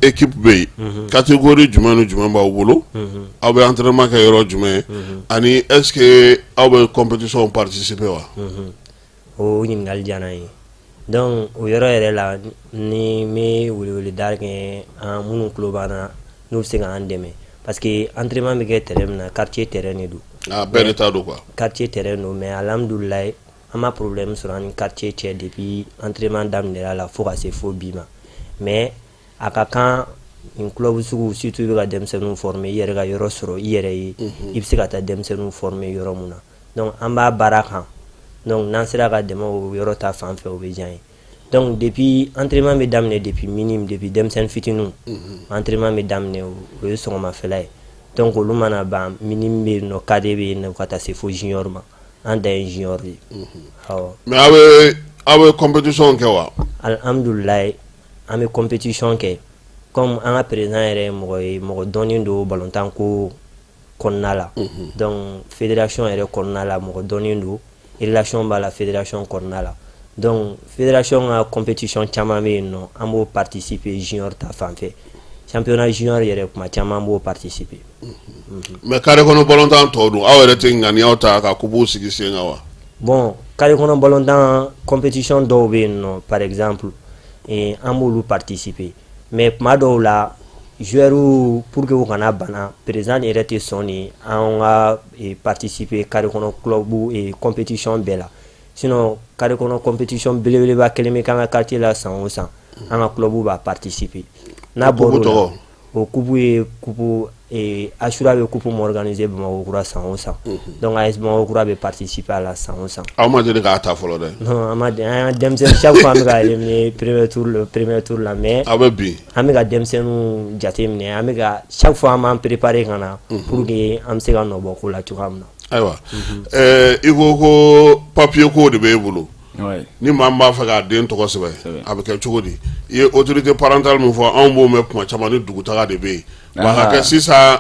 équipe bɛ yen, catégorie jumɛn ni jumɛn b'aw bolo? Aw bɛ entraînement kɛ yɔrɔ jumɛn? Ani est ce que aw bɛ compétition participer wa? O ɲininkali diyara n ye. Donc o yɔrɔ yɛrɛ la, ni n bɛ weleweleda kɛ an minnu tulo b'an na, n'u bɛ se k'an dɛmɛ, parce que entraînement bɛ kɛ terrain min na, quartier terrain de don. Ah, bɛɛ de ta don quoi. Quartier terrain don, mais alhamdulilayi, an ma problème sɔrɔ an ni quartier cɛ depuis entraînement daminɛra la fo ka se fo bi ma. Mais a ka kan nin club sugu, surtout i bɛ ka denmisɛnninw former, i yɛrɛ ka yɔrɔ sɔrɔ i yɛrɛ ye, i bɛ se ka taa denmisɛnninw former yɔrɔ mun na. Donc an b'a baara kan. Donc n'an sera ka dɛmɛ o yɔrɔ ta fan fɛ, o bɛ diya n ye. Donc depuis entraînement bɛ daminɛ, depuis minime, depuis denmisɛnnin fitininw, entraînement bɛ daminɛ, o ye sɔgɔmafɛla ye. Donc olu mana ban, minime bɛ yen nɔ, cadet bɛ yen nɔ, ka taa se fo junior ma. An dan ye junior de ye, awɔ. Mais aw bɛ compétition kɛ wa? Alhamdulilayi, an bɛ compétition kɛ. Comme an ka président yɛrɛ ye mɔgɔ ye, mɔgɔ dɔnnen don balontan ko kɔnɔna la. Donc fédération yɛrɛ kɔnɔna la, mɔgɔ dɔnnen don, relation b'a la fédération kɔnɔna la. Donc fédération ka compétition caman bɛ yen nɔ, an b'o participer junior ta fan fɛ. Championnat junior yɛrɛ, kuma caman an b'o participer. Mais carré kɔnɔ balontan tɔw dun, aw yɛrɛ tɛ ŋaniyaw ta ka coupe sigi sen kan wa? Bon, carré kɔnɔ balontan compétition dɔw bɛ yen nɔ, par exemple, an b'olu participer, mais kuma dɔw la, joueurs, pour que u kana bana, président yɛrɛ tɛ sɔn ni an ka participer carré kɔnɔ club compétition bɛɛ la. Sinon carré kɔnɔ compétition belebeleba kelen bɛ k'an ka quartier la san o san, an ka club b'a participer. N'a bɔr'o la, o coupe ye coupe Asura bɛ coupe min organiser Bamakɔ kura san o san, donc AS Bamakɔ kura bɛ participer a la san o san. Aw ma deli k'a ta fɔlɔ dɛ. Non, an ma an denmisɛnnin, chaque fois an bɛ ka éliminer premier tour, le premier tour la, mais aw bɛ bin. An bɛ ka denmisɛnninw jateminɛ, an bɛ ka chaque fois an b'an préparer ka na pour que an bɛ se ka nɔ bɔ ko la cogoya min na. Ayiwa, i ko ko papier ko de b'e bolo. Ni maa min b'a fɛ k'a den tɔgɔ sɛbɛn, a bɛ kɛ cogo di? I ye autorité parentale min fɔ, anw b'o mɛn kuma caman ni dugutaga de bɛ yen. Wa a ka kɛ sisan,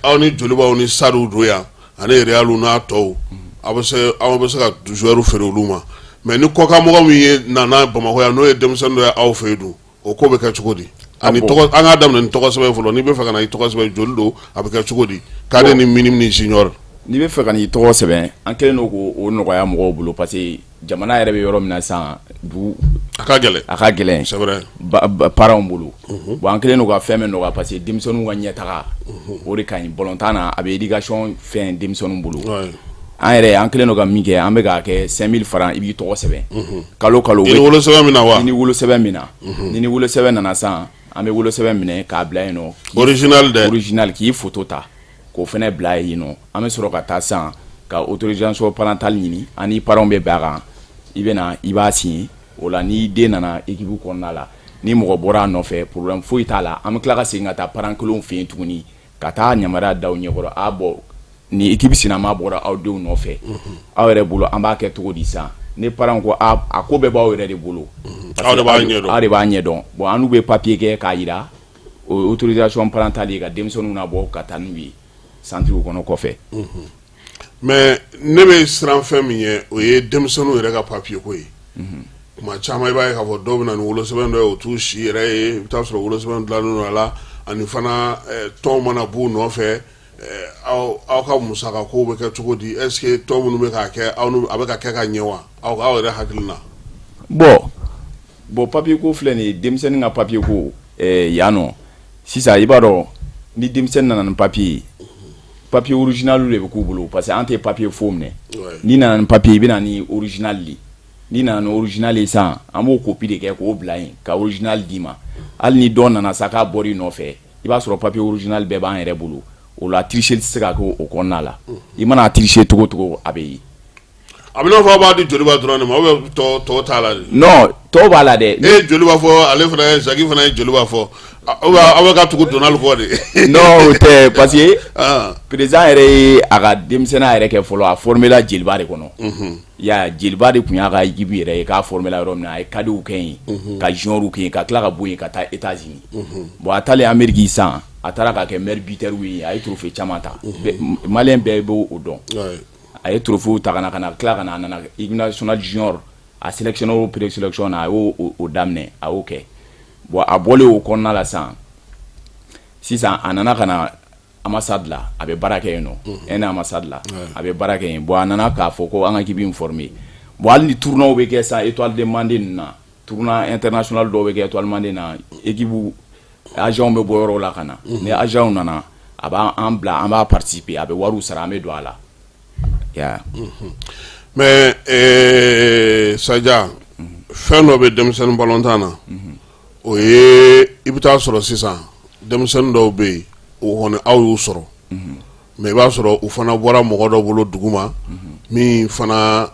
aw ni Jolibaw ni Stades don yan ani Real n'a tɔw, aw bɛ se aw bɛ se ka joueur feere olu ma. Mais ni kɔkan mɔgɔ min ye nana Bamakɔ yan, n'o ye denmisɛnnin dɔ ye aw fɛ yen dun, o ko bɛ kɛ cogo di? Ani tɔgɔ, an k'a daminɛ ni tɔgɔ sɛbɛn fɔlɔ. N'i bɛ fɛ ka na i tɔgɔ sɛbɛn, joli don, a bɛ kɛ cogo di? Cadet ni minime ni junior. N'i bɛ fɛ ka n'i tɔgɔ sɛbɛn, an kɛlen don k'o nɔgɔya mɔgɔw bolo, parce que jamana yɛrɛ bɛ yɔrɔ min na sisan, dugu a ka gɛlɛn. A ka gɛlɛn c'est vrai parents bolo. Bon, an kɛlen don ka fɛn bɛɛ nɔgɔya, parce que denmisɛnninw ka ɲɛtaga, o de ka ɲi balontan na, a bɛ éducation fɛn denmisɛnninw bolo. An yɛrɛ, an kɛlen don ka min kɛ, an bɛ k'a kɛ 5000 francs, i b'i tɔgɔ sɛbɛn kalo kalo. I ni wolosɛbɛn min na wa? I ni wolosɛbɛn min na, ni wolosɛbɛn nana sisan, an bɛ wolosɛbɛn minɛ k'a bila yen nɔ. Original dɛ. Original, k'i photo ta. k'o fana bila yen nɔ. An bɛ sɔrɔ ka taa san ka autorisation parentale ɲini, an ni parents bɛ bɛn a kan. I bɛ na, i b'a signer. O la, ni den nana équipe kɔnɔna la, ni mɔgɔ bɔra a nɔfɛ, problème foyi t'a la. An bɛ tila ka segin ka taa parents kelenw fɛ yen tuguni, ka taa yamaruya da u ɲɛkɔrɔ: a bɔn, ni équipe sinama bɔra aw denw nɔfɛ, aw yɛrɛ bolo, an b'a kɛ cogo di sisan? Ni parents ko a a ko bɛɛ b'aw yɛrɛ de bolo, aw de b'a ɲɛdɔn. Aw de b'a ɲɛdɔn. Bon, an n'u bɛ papier kɛ k'a jira, o ye autorisation parentale ye, ka denmisɛnninw nabɔ ka taa n'u ye centre kɔnɔ kɔfɛ. Mais ne bɛ siran fɛn min ye, o ye denmisɛnninw yɛrɛ ka papier ko ye. Tuma caman, i b'a ye k'a fɔ dɔw bɛ na ni wolosɛbɛn dɔ ye, o t'u si yɛrɛ ye. I bɛ taa sɔrɔ wolosɛbɛn dilannen don a la. Ani fana, tɔnw mana b'u nɔfɛ, aw ka musaka kow bɛ kɛ cogo di? Est ce que tɔn minnu bɛ k'a kɛ, aw a bɛ ka kɛ ka ɲɛ wa, aw yɛrɛ hakili la? Bon, papier ko filɛ nin ye, denmisɛnnin ka papier ko, yan nɔ sisan, i b'a dɔn, ni denmisɛnnin nana ni papier ye, papier original de bɛ k'u bolo, parce que an tɛ papier faux minɛ. N'i nana ni papier, i bɛ na ni original de. N'i nana ni original ye sisan, an b'o copie de kɛ k'o bila yen, ka original d'i ma. Hali ni dɔ nana sa k'a bɔr'i nɔfɛ, i b'a sɔrɔ papier original bɛɛ b'an yɛrɛ bolo. O la, tricher tɛ se ka kɛ o kɔnɔna la. I mana tricher cogo cogo, a bɛ ye. A bɛ n'a fɔ aw b'a di Joliba dɔrɔn de ma, ou bien tɔw t'a la de? Non, tɔw b'a la dɛ. E ye Joliba fɔ, ale fana ye Zaki fana ye Joliba fɔ, ou bien aw bɛ ka tugu Donald kɔ de? Non, o tɛ, parce que président yɛrɛ ye a ka denmisɛnninya yɛrɛ kɛ fɔlɔ, a formé la Joliba de kɔnɔ. I y'a ye, Joliba de tun y'a ka équipe yɛrɛ ye k'a formé la yɔrɔ min na. A ye cadets kɛ yen, ka juniors kɛ yen, ka tila ka bɔ yen ka taa États-Unis. Bon, a taalen Amérique sisan, a taara ka kɛ meilleur buteur ye, a ye trophée caman ta, malien bɛɛ b'o dɔn. A ye trophée ta ka na tila ka na, a nana équipe nationale junior, a sélectionné o présélection na, a y'o o daminɛ, a y'o kɛ. Bon, a bɔlen o kɔnɔna la sisan, a nana ka na ambassade la, a bɛ baara kɛ yen nɔ, un ambassade la, a bɛ baara kɛ yen. Bon, a nana k'a fɔ ko an ka équipe in former. Bon, hali ni tournoi bɛ kɛ sisan, Étoile de Mande ninnu na, tournoi international dɔw bɛ kɛ Étoile Mande na, équipe agent bɛ bɔ yɔrɔw la ka na. Ni agent nana, a b'an bila, an b'a participer, a bɛ wariw sara, an bɛ don a la. Ya. Mais Sadia, fɛn dɔ bɛ denmisɛnnin balontan na, o ye i bɛ taa sɔrɔ sisan denmisɛnnin dɔw bɛ yen, o kɔni aw y'u sɔrɔ, mais i b'a sɔrɔ u fana bɔra mɔgɔ dɔ bolo duguma min fana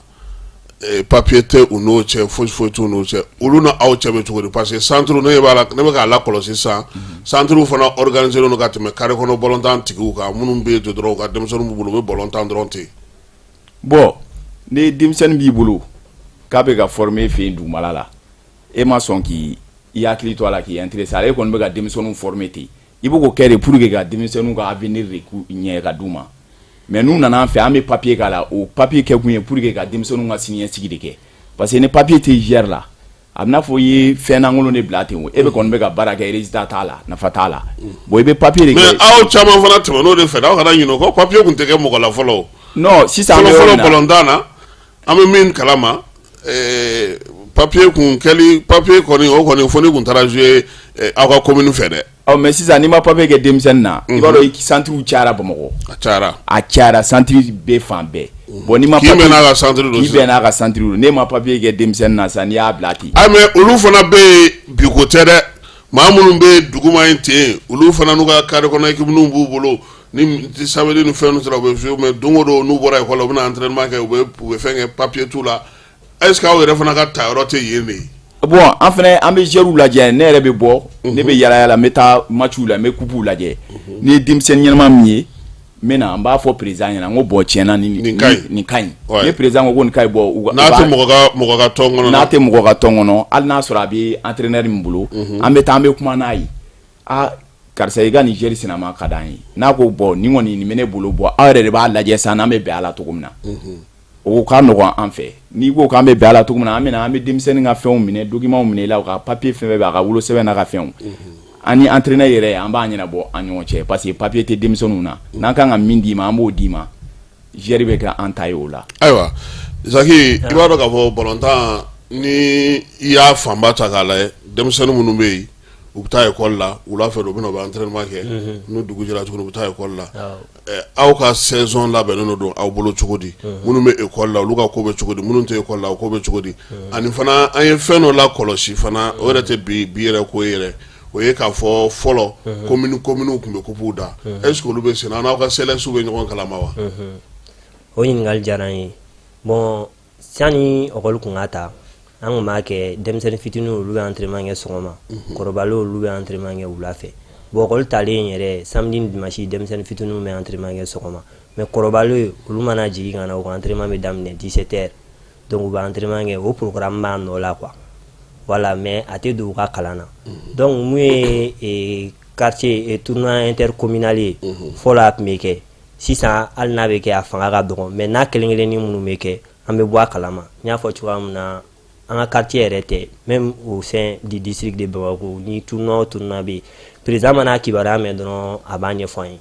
papier tɛ u n'o cɛ, foyi foyi t'u n'o cɛ. Olu ni aw cɛ bɛ cogo di? Parce que centre, ne b'a la, ne bɛ k'a lakɔlɔsi sisan, centre fana organisé don ka tɛmɛ carré kɔnɔ balontan tigiw kan minnu bɛ yen dɔrɔn, u ka denmisɛnninw b'u bolo, u bɛ balontan dɔrɔn ten. Bon, ni denmisɛnnin b'i bolo k'a bɛ ka former fɛ yen dugumala la, e ma sɔn k'i i hakili to a la, k'i intéressé, ale kɔni bɛ ka denmisɛnninw former ten, i bɛ k'o kɛ de pour que ka denmisɛnninw ka avenir de k'u ɲɛ ka d'u ma. Mais n'u nana an fɛ, an bɛ papier k'a la. O papier kɛ kun ye pour que ka denmisɛnninw ka siniɲɛsigi de kɛ, parce que ni papier tɛ gère la, a bɛ n'a fɔ i ye fɛn lankolon de bila ten. O e bɛ kɔni bɛ ka baara kɛ, résultat t'a la, nafa t'a la. Bon, i bɛ papier de kɛ. Mais aw caman fana tɛmɛn'o de fɛ, aw kana ɲinɛ o kɔ, papier tun tɛ kɛ mɔgɔ la fɔlɔ o. Non, sisan an bɛ fɔlɔ yɔrɔ fɔlɔ min na, balontan na, an bɛ min kalama, papier kun kɛli, papier kɔni, o kɔni fo ni kun taara jouer aw ka commune fɛ dɛ. Ɔ, mais sisan n'i ma papier kɛ denmisɛnnin na, i b'a dɔn centre cayara Bamakɔ. A cayara. A cayara, centre bɛ fan bɛɛ. Bon, n'i ma K'i bɛn n'a ka centre don k'i sisan. bɛn n'a ka centre don, n'e ma papier kɛ denmisɛnnin na sisan, n'i y'a bila ten. Ah, mais olu fana bɛ yen bi, ko tɛ dɛ. Maa minnu bɛ duguma yen ten, olu fana n'u ka carré kɔnɔ équipe b'u bolo, ni samedi ni fɛn sera, u bɛ jouer. Mais don o don, n'u bɔra école la, u bɛna entraînement kɛ, u bɛ fɛn kɛ, papier t'u la. Est ce que aw yɛrɛ fana ka ta yɔrɔ tɛ yen de ye? Bon, an fɛnɛ, an bɛ joueurs lajɛ. Ne yɛrɛ bɛ bɔ, ne bɛ yala yala, n bɛ taa matchw la, n bɛ coupe lajɛ. Ni ye denmisɛnnin ɲɛnama min ye, n bɛ na, n b'a fɔ président ɲɛna, n ko bon, tiɲɛna nin Nin ka ɲi. Nin ka ɲi. Ni président ko ko nin ka ɲi, bon, n'a tɛ mɔgɔ ka tɔn kɔnɔ. N'a tɛ mɔgɔ ka tɔn kɔnɔ, hali n'a sɔrɔ a bɛ entraîneur min bolo, an bɛ taa, an bɛ kuma n'a ye: a karisa, i ka nin joueur sinama ka d'an ye. N'a ko bon, nin kɔni nin bɛ ne bolo, bon, aw yɛrɛ de b'a lajɛ sisan n'an bɛ bɛn a la cogo min na, o ka nɔgɔn an fɛ. N'i ko k'an bɛ bɛn a la cogo min na, an bɛ na, an bɛ denmisɛnnin ka fɛnw minɛ, documents minɛ i la, u ka papier fɛn fɛn bɛ, a ka wolosɛbɛn n'a ka fɛnw, an ni entraîneur yɛrɛ, an b'a ɲɛnabɔ an ɲɔgɔn cɛ, parce que papier tɛ denmisɛnninw na. N'an kan ka min d'i ma, an b'o d'i ma, joueur bɛ kɛ an ta ye o la. Ayiwa Zaki, i b'a dɔn k'a fɔ balontan, ni i y'a fanba ta k'a lajɛ, denmisɛnnin minnu bɛ yen, u bɛ taa école la wula fɛ, u bɛ na, u bɛ entraînement kɛ, n'u dugu jɛra tuguni, u bɛ taa école la. Aw ka saison labɛnnen don aw bolo cogo di? Minnu bɛ école la, olu ka ko bɛ cogo di? Minnu tɛ école la, o ko bɛ cogo di? Ani fana, an ye fɛn dɔ la kɔlɔsi fana, o yɛrɛ tɛ bi bi yɛrɛ ko ye yɛrɛ. O ye k'a fɔ fɔlɔ commune communew tun bɛ coupe da, est ce que olu bɛ sen na? Aw n'aw ka CLS bɛ ɲɔgɔn kalama wa? O ɲininkali diyara n ye. Bon, sani école kun ka ta, an kun b'a kɛ denmisɛnnin fitininw, olu bɛ entraînement kɛ sɔgɔma, kɔrɔbalenw, olu bɛ entraînement kɛ wula fɛ. Bon, école talen yɛrɛ, samedi ni dimanche, denmisɛnnin fitininw bɛ entraînement kɛ sɔgɔma, mais kɔrɔbalen, olu mana jigin ka na, u ka entraînement bɛ daminɛ 17 heures. Donc u bɛ entraînement kɛ, o programme b'a nɔ la quoi, voilà, mais a tɛ don u ka kalan na. Donc mun ye quartier tournoi intercommunal ye, fɔlɔ a tun bɛ kɛ, sisan hali n'a bɛ kɛ, a fanga ka dɔgɔ, mais n'a kelen kelennin minnu bɛ kɛ, an bɛ bɔ a kalama. N y'a fɔ cogoya min na, an ka quartier yɛrɛ tɛ, même au sein du district de Bamako, ni tournoi o tournoi bɛ yen, président mana kibaruya mɛn dɔrɔn, a b'a ɲɛfɔ an ye.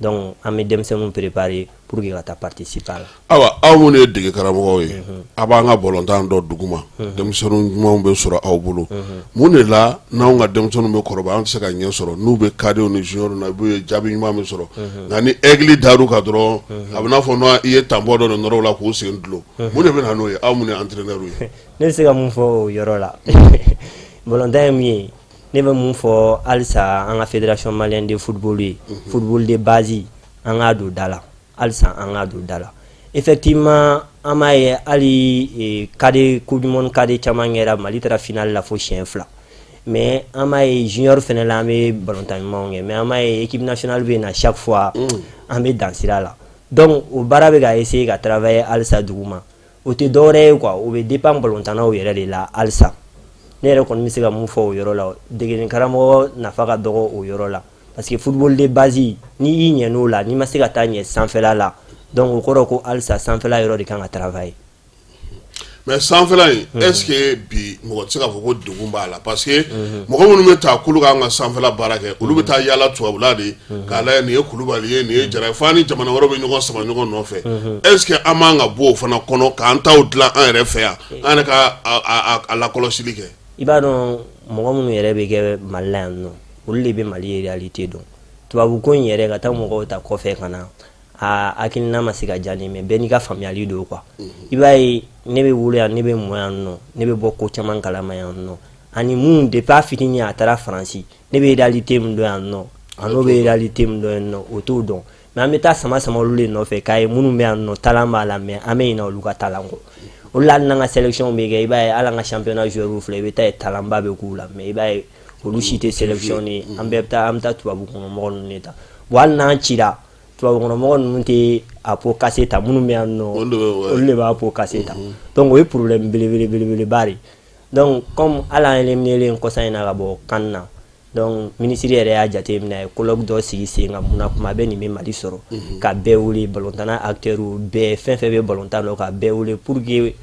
Donc an bɛ denmisɛnninw préparer pour que ka taa participer a la. Ayiwa, aw minnu ye dege karamɔgɔw ye, a b'an ka balontan dɔn duguma, denmisɛnnin ɲumanw bɛ sɔrɔ aw bolo. Mun de la n'anw ka denmisɛnninw bɛ kɔrɔbaya, an tɛ se ka ɲɛ sɔrɔ? N'u bɛ cadetw ni junior na, i b'u ye jaabi ɲuman bɛ sɔrɔ, nka ni aigle dar'u kan dɔrɔn, a bɛ n'a fɔ n'o i ye tanbɔ dɔ de nɔrɔ u la k'u sen dulon. Mun de bɛ na n'o ye, aw minnu ye entraîneur ye? Ne bɛ se ka mun fɔ o yɔrɔ la? Balontan ye mun ye? Ne bɛ mun fɔ halisa an ka Fédération malienne de football ye, football de base, an k'a don da la halisa, an k'a don da la. Effectivement, an b'a ye hali cadet, coupe du monde cadet caman kɛra, Mali taara finale la fo siɲɛ 2, mais an b'a ye junior fɛnɛ la, an bɛ balontan ɲumanw kɛ, mais an b'a ye équipe nationale bɛ na, chaque fois an bɛ dan sira la. Donc o baara bɛ ka essayer ka travailler halisa duguma. O tɛ dɔwɛrɛ ye quoi, o bɛ dépend balontannaw yɛrɛ de la halisa. Ne yɛrɛ kɔni bɛ se ka mun fɔ o yɔrɔ la, degeli karamɔgɔ nafa ka dɔgɔ o yɔrɔ la, parce que football de base, n'i y'i ɲɛ n'o la, n'i ma se ka taa ɲɛ sanfɛla la, donc o kɔrɔ ko halisa sanfɛla yɔrɔ de kan ka travailler. Mais sanfɛla in, est ce que bi mɔgɔ tɛ se k'a fɔ ko degun b'a la? Parce que mɔgɔ minnu bɛ taa k'olu k'an ka sanfɛla baara kɛ, olu bɛ taa yaala tubabula de k'a lajɛ, nin ye Kulubali ye, nin ye Jara ye, fo ni jamana wɛrɛw bɛ ɲɔgɔn sama ɲɔgɔn nɔfɛ. Est ce que an man ka bɔ o fana kɔnɔ k'an taw dilan an yɛrɛ fɛ yan, an yɛrɛ ka a lakɔlɔsili kɛ? I b'a dɔn, mɔgɔ minnu yɛrɛ bɛ kɛ Mali la yan nɔ, olu de bɛ Mali réalité dɔn. Tubabu ko in yɛrɛ, ka taa mɔgɔw ta kɔfɛ ka na, a hakilina ma se ka diya ne ye, mais bɛɛ n'i ka faamuyali don quoi. I b'a ye, ne bɛ wolo yan, ne bɛ mɔ yan nɔ, ne bɛ bɔ ko caman kalama yan nɔ, ani mun depuis a fitinin a taara Faransi, ne bɛ réalité min dɔn yan nɔ, a n'o bɛ réalité min dɔn yan nɔ, o t'o dɔn. Mais an bɛ taa sama sama olu de nɔfɛ k'a ye minnu bɛ yan nɔ, talent b'a la, mais an bɛ ɲinɛ olu ka talent kɔ. O de la hali n'an ka sélection bɛ kɛ, i b'a ye hali an ka championnat joueurs filɛ, i bɛ taa ye talent ba bɛ k'u la, mais i b'a ye olu si tɛ sélectionné. An bɛɛ bɛ taa, an bɛ taa tubabu kɔnɔ mɔgɔ ninnu de ta. Bon, hali n'an cira, tubabu kɔnɔ mɔgɔ ninnu tɛ a pot cassé ta, minnu bɛ yan nɔ, olu de b'a pot cassé ta. Donc o ye problème belebele belebeleba de. Donc comme hali an éliminé kɔsa in na ka bɔ CAN na, donc ministre yɛrɛ y'a jate minɛ, a ye colloque dɔ sigi sen kan. Munna kuma bɛɛ nin bɛ Mali sɔrɔ? Ka bɛɛ wele, balontanna acteurs bɛɛ, fɛn fɛn bɛ balontan dɔn, ka bɛɛ wele pour que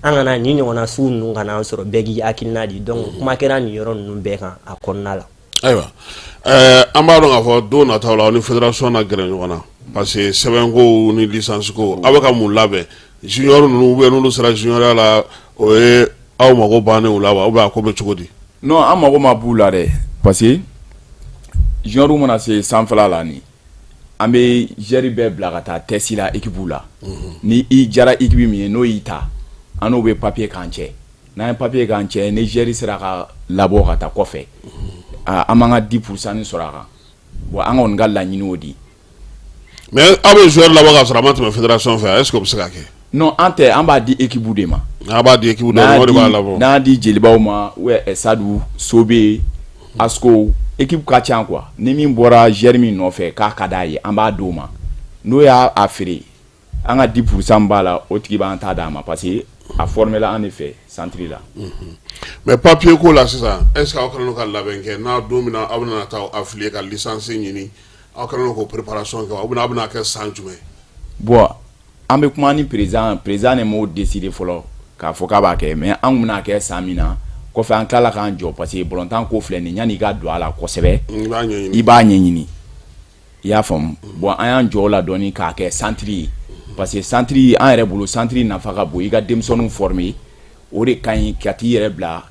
an kana nin ɲɔgɔnna sugu ninnu kana an sɔrɔ, bɛɛ k'i hakilina di. Donc kuma kɛra nin yɔrɔ ninnu bɛɛ kan a kɔnɔna la. Ayiwa, an b'a dɔn k'a fɔ don nataw la, aw ni fédération na gɛrɛ ɲɔgɔn na, parce que sɛbɛnko ni licence ko, aw bɛ ka mun labɛn? Junior ninnu, ou bien n'olu sera junior la, o ye aw mago bannen u la wa, ou bien a ko bɛ cogo di? Non, an mago ma b'u la dɛ, parce que junior mana se sanfɛla la, ni an bɛ joueur bɛɛ bila ka taa test la équipe la. Ni i jara équipe min ye, n'o y'i ta, an n'o bɛ papier k'an cɛ. N'an ye papier k'an cɛ, ni joueur sera ka labɔ ka taa kɔfɛ, an b'an ka 10% ni sɔrɔ a kan. Bon, an kɔni ka laɲini o di. Mais aw bɛ joueur labɔ k'a sɔrɔ a ma tɛmɛ fédération fɛ, est ce que o bɛ se ka kɛ? Non, an tɛ, an b'a di équipe de ma. A b'a di équipe de ma, o de b'a labɔ. N'an y'a di Jelibaw ma, ou Sadu, Sobe, Asko, équipe ka ca quoi. Ni min bɔra joueur min nɔfɛ k'a ka d'a ye, an b'a d'o ma. N'o y'a a feere, an ka 10% b'a la, o tigi b'an ta d'a ma, parce que a formé la an de fɛ centre la. Mais papier ko la sisan, est ce que aw kɛlen don ka labɛn kɛ n'a don min na aw bɛna taa affilier ka licence ɲini, aw kɛlen don k'o préparation kɛ wa, ou bien aw bɛna kɛ san jumɛn? Bon, an bɛ kuma ni président, président de m'o décider fɔlɔ k'a fɔ k'a b'a kɛ, mais an kun bɛna kɛ san min na kɔfɛ, an tilala k'an jɔ, parce que balontan ko filɛ nin, yanni i ka don a la kosɛbɛ, i b'a ɲɛɲini. I b'a ɲɛɲini, i y'a faamu. Bon, an y'an jɔ o la dɔɔni k'a kɛ centre ye, parce que centre, an yɛrɛ bolo, centre nafa ka bon. I ka denmisɛnninw former, o de ka ɲi ka t'i yɛrɛ bila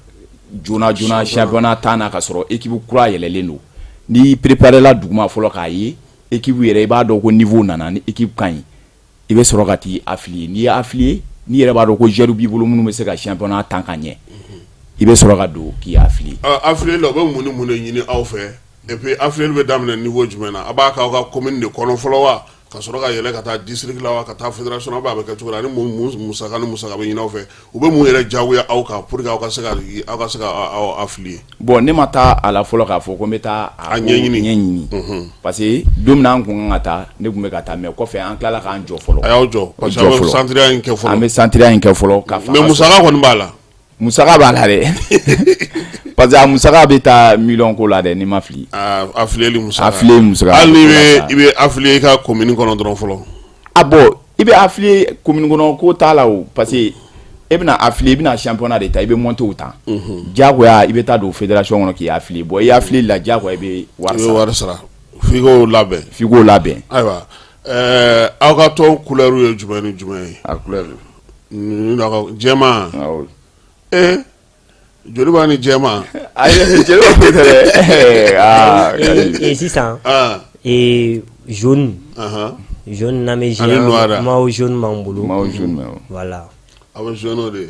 joona joona championnat tan na, ka sɔrɔ équipe kura yɛlɛlen don. N'i préparé la duguma fɔlɔ k'a ye équipe yɛrɛ, i b'a dɔn ko niveau nana, ni équipe ka ɲi, i bɛ sɔrɔ ka t'i affilier. N'i y'a affilier, n'i yɛrɛ b'a dɔn ko joueur b'i bolo minnu bɛ se ka championnat tan ka ɲɛ. I bɛ sɔrɔ ka don k'i affilier. Affilier la, u bɛ mun ni mun de ɲini aw fɛ? Et puis affilier bɛ daminɛ niveau jumɛn na? A b'a k'aw ka commune de kɔnɔ fɔlɔ wa, ka sɔrɔ ka yɛlɛ ka taa district la wa, ka taa fédération na? A bɛ kɛ cogo di? Ani mun musaka ni musaka bɛ ɲini aw fɛ? U bɛ mun yɛrɛ diyagoya aw kan pour que aw ka se ka aw affilier? Bon, ne ma taa a la fɔlɔ k'a fɔ ko n bɛ taa a ɲɛɲini. Ɲɛɲini, parce que don min na an kun kan ka taa, ne tun bɛ ka taa, mais kɔfɛ an tilala k'an jɔ fɔlɔ. A y'aw jɔ parce que aw bɛ centre in kɛ fɔlɔ. An bɛ centre in kɛ fɔlɔ ka Mais musaka kɔni b'a la. Musaka b'a la dɛ, parce que a musaka bɛ taa miliyɔn ko la dɛ, n'i ma fili. Affilier musaka. Affilier musaka. Hali n'i bɛ i bɛ affilier i ka commune kɔnɔ dɔrɔn fɔlɔ. Ah bon, i bɛ affilier commune kɔnɔ ko t'a la o, parce que e bɛna affilier, i bɛna championnat de ta, i bɛ monter o ta. Diyagoya i bɛ taa don fédération kɔnɔ k'i affilier. Bon, i affilier la, diyagoya i bɛ wari I bɛ sara. Wari sara, f'i k'o labɛn. F'i k'o labɛn. Ayiwa, aw ka tɔn couleur ye jumɛn ni jumɛn ye? A couleur. Ninnu n'aw ka jɛman. Awɔ. Ee, Joliba ni jɛman. Ayi, Joliba ko tɛ dɛ, aa. Et sisan jaune, jaune n'an bɛ Ani noir. Maillot jaune b'an bolo. Maillot jaune bɛ. Voilà. Aw bɛ jaune de ye,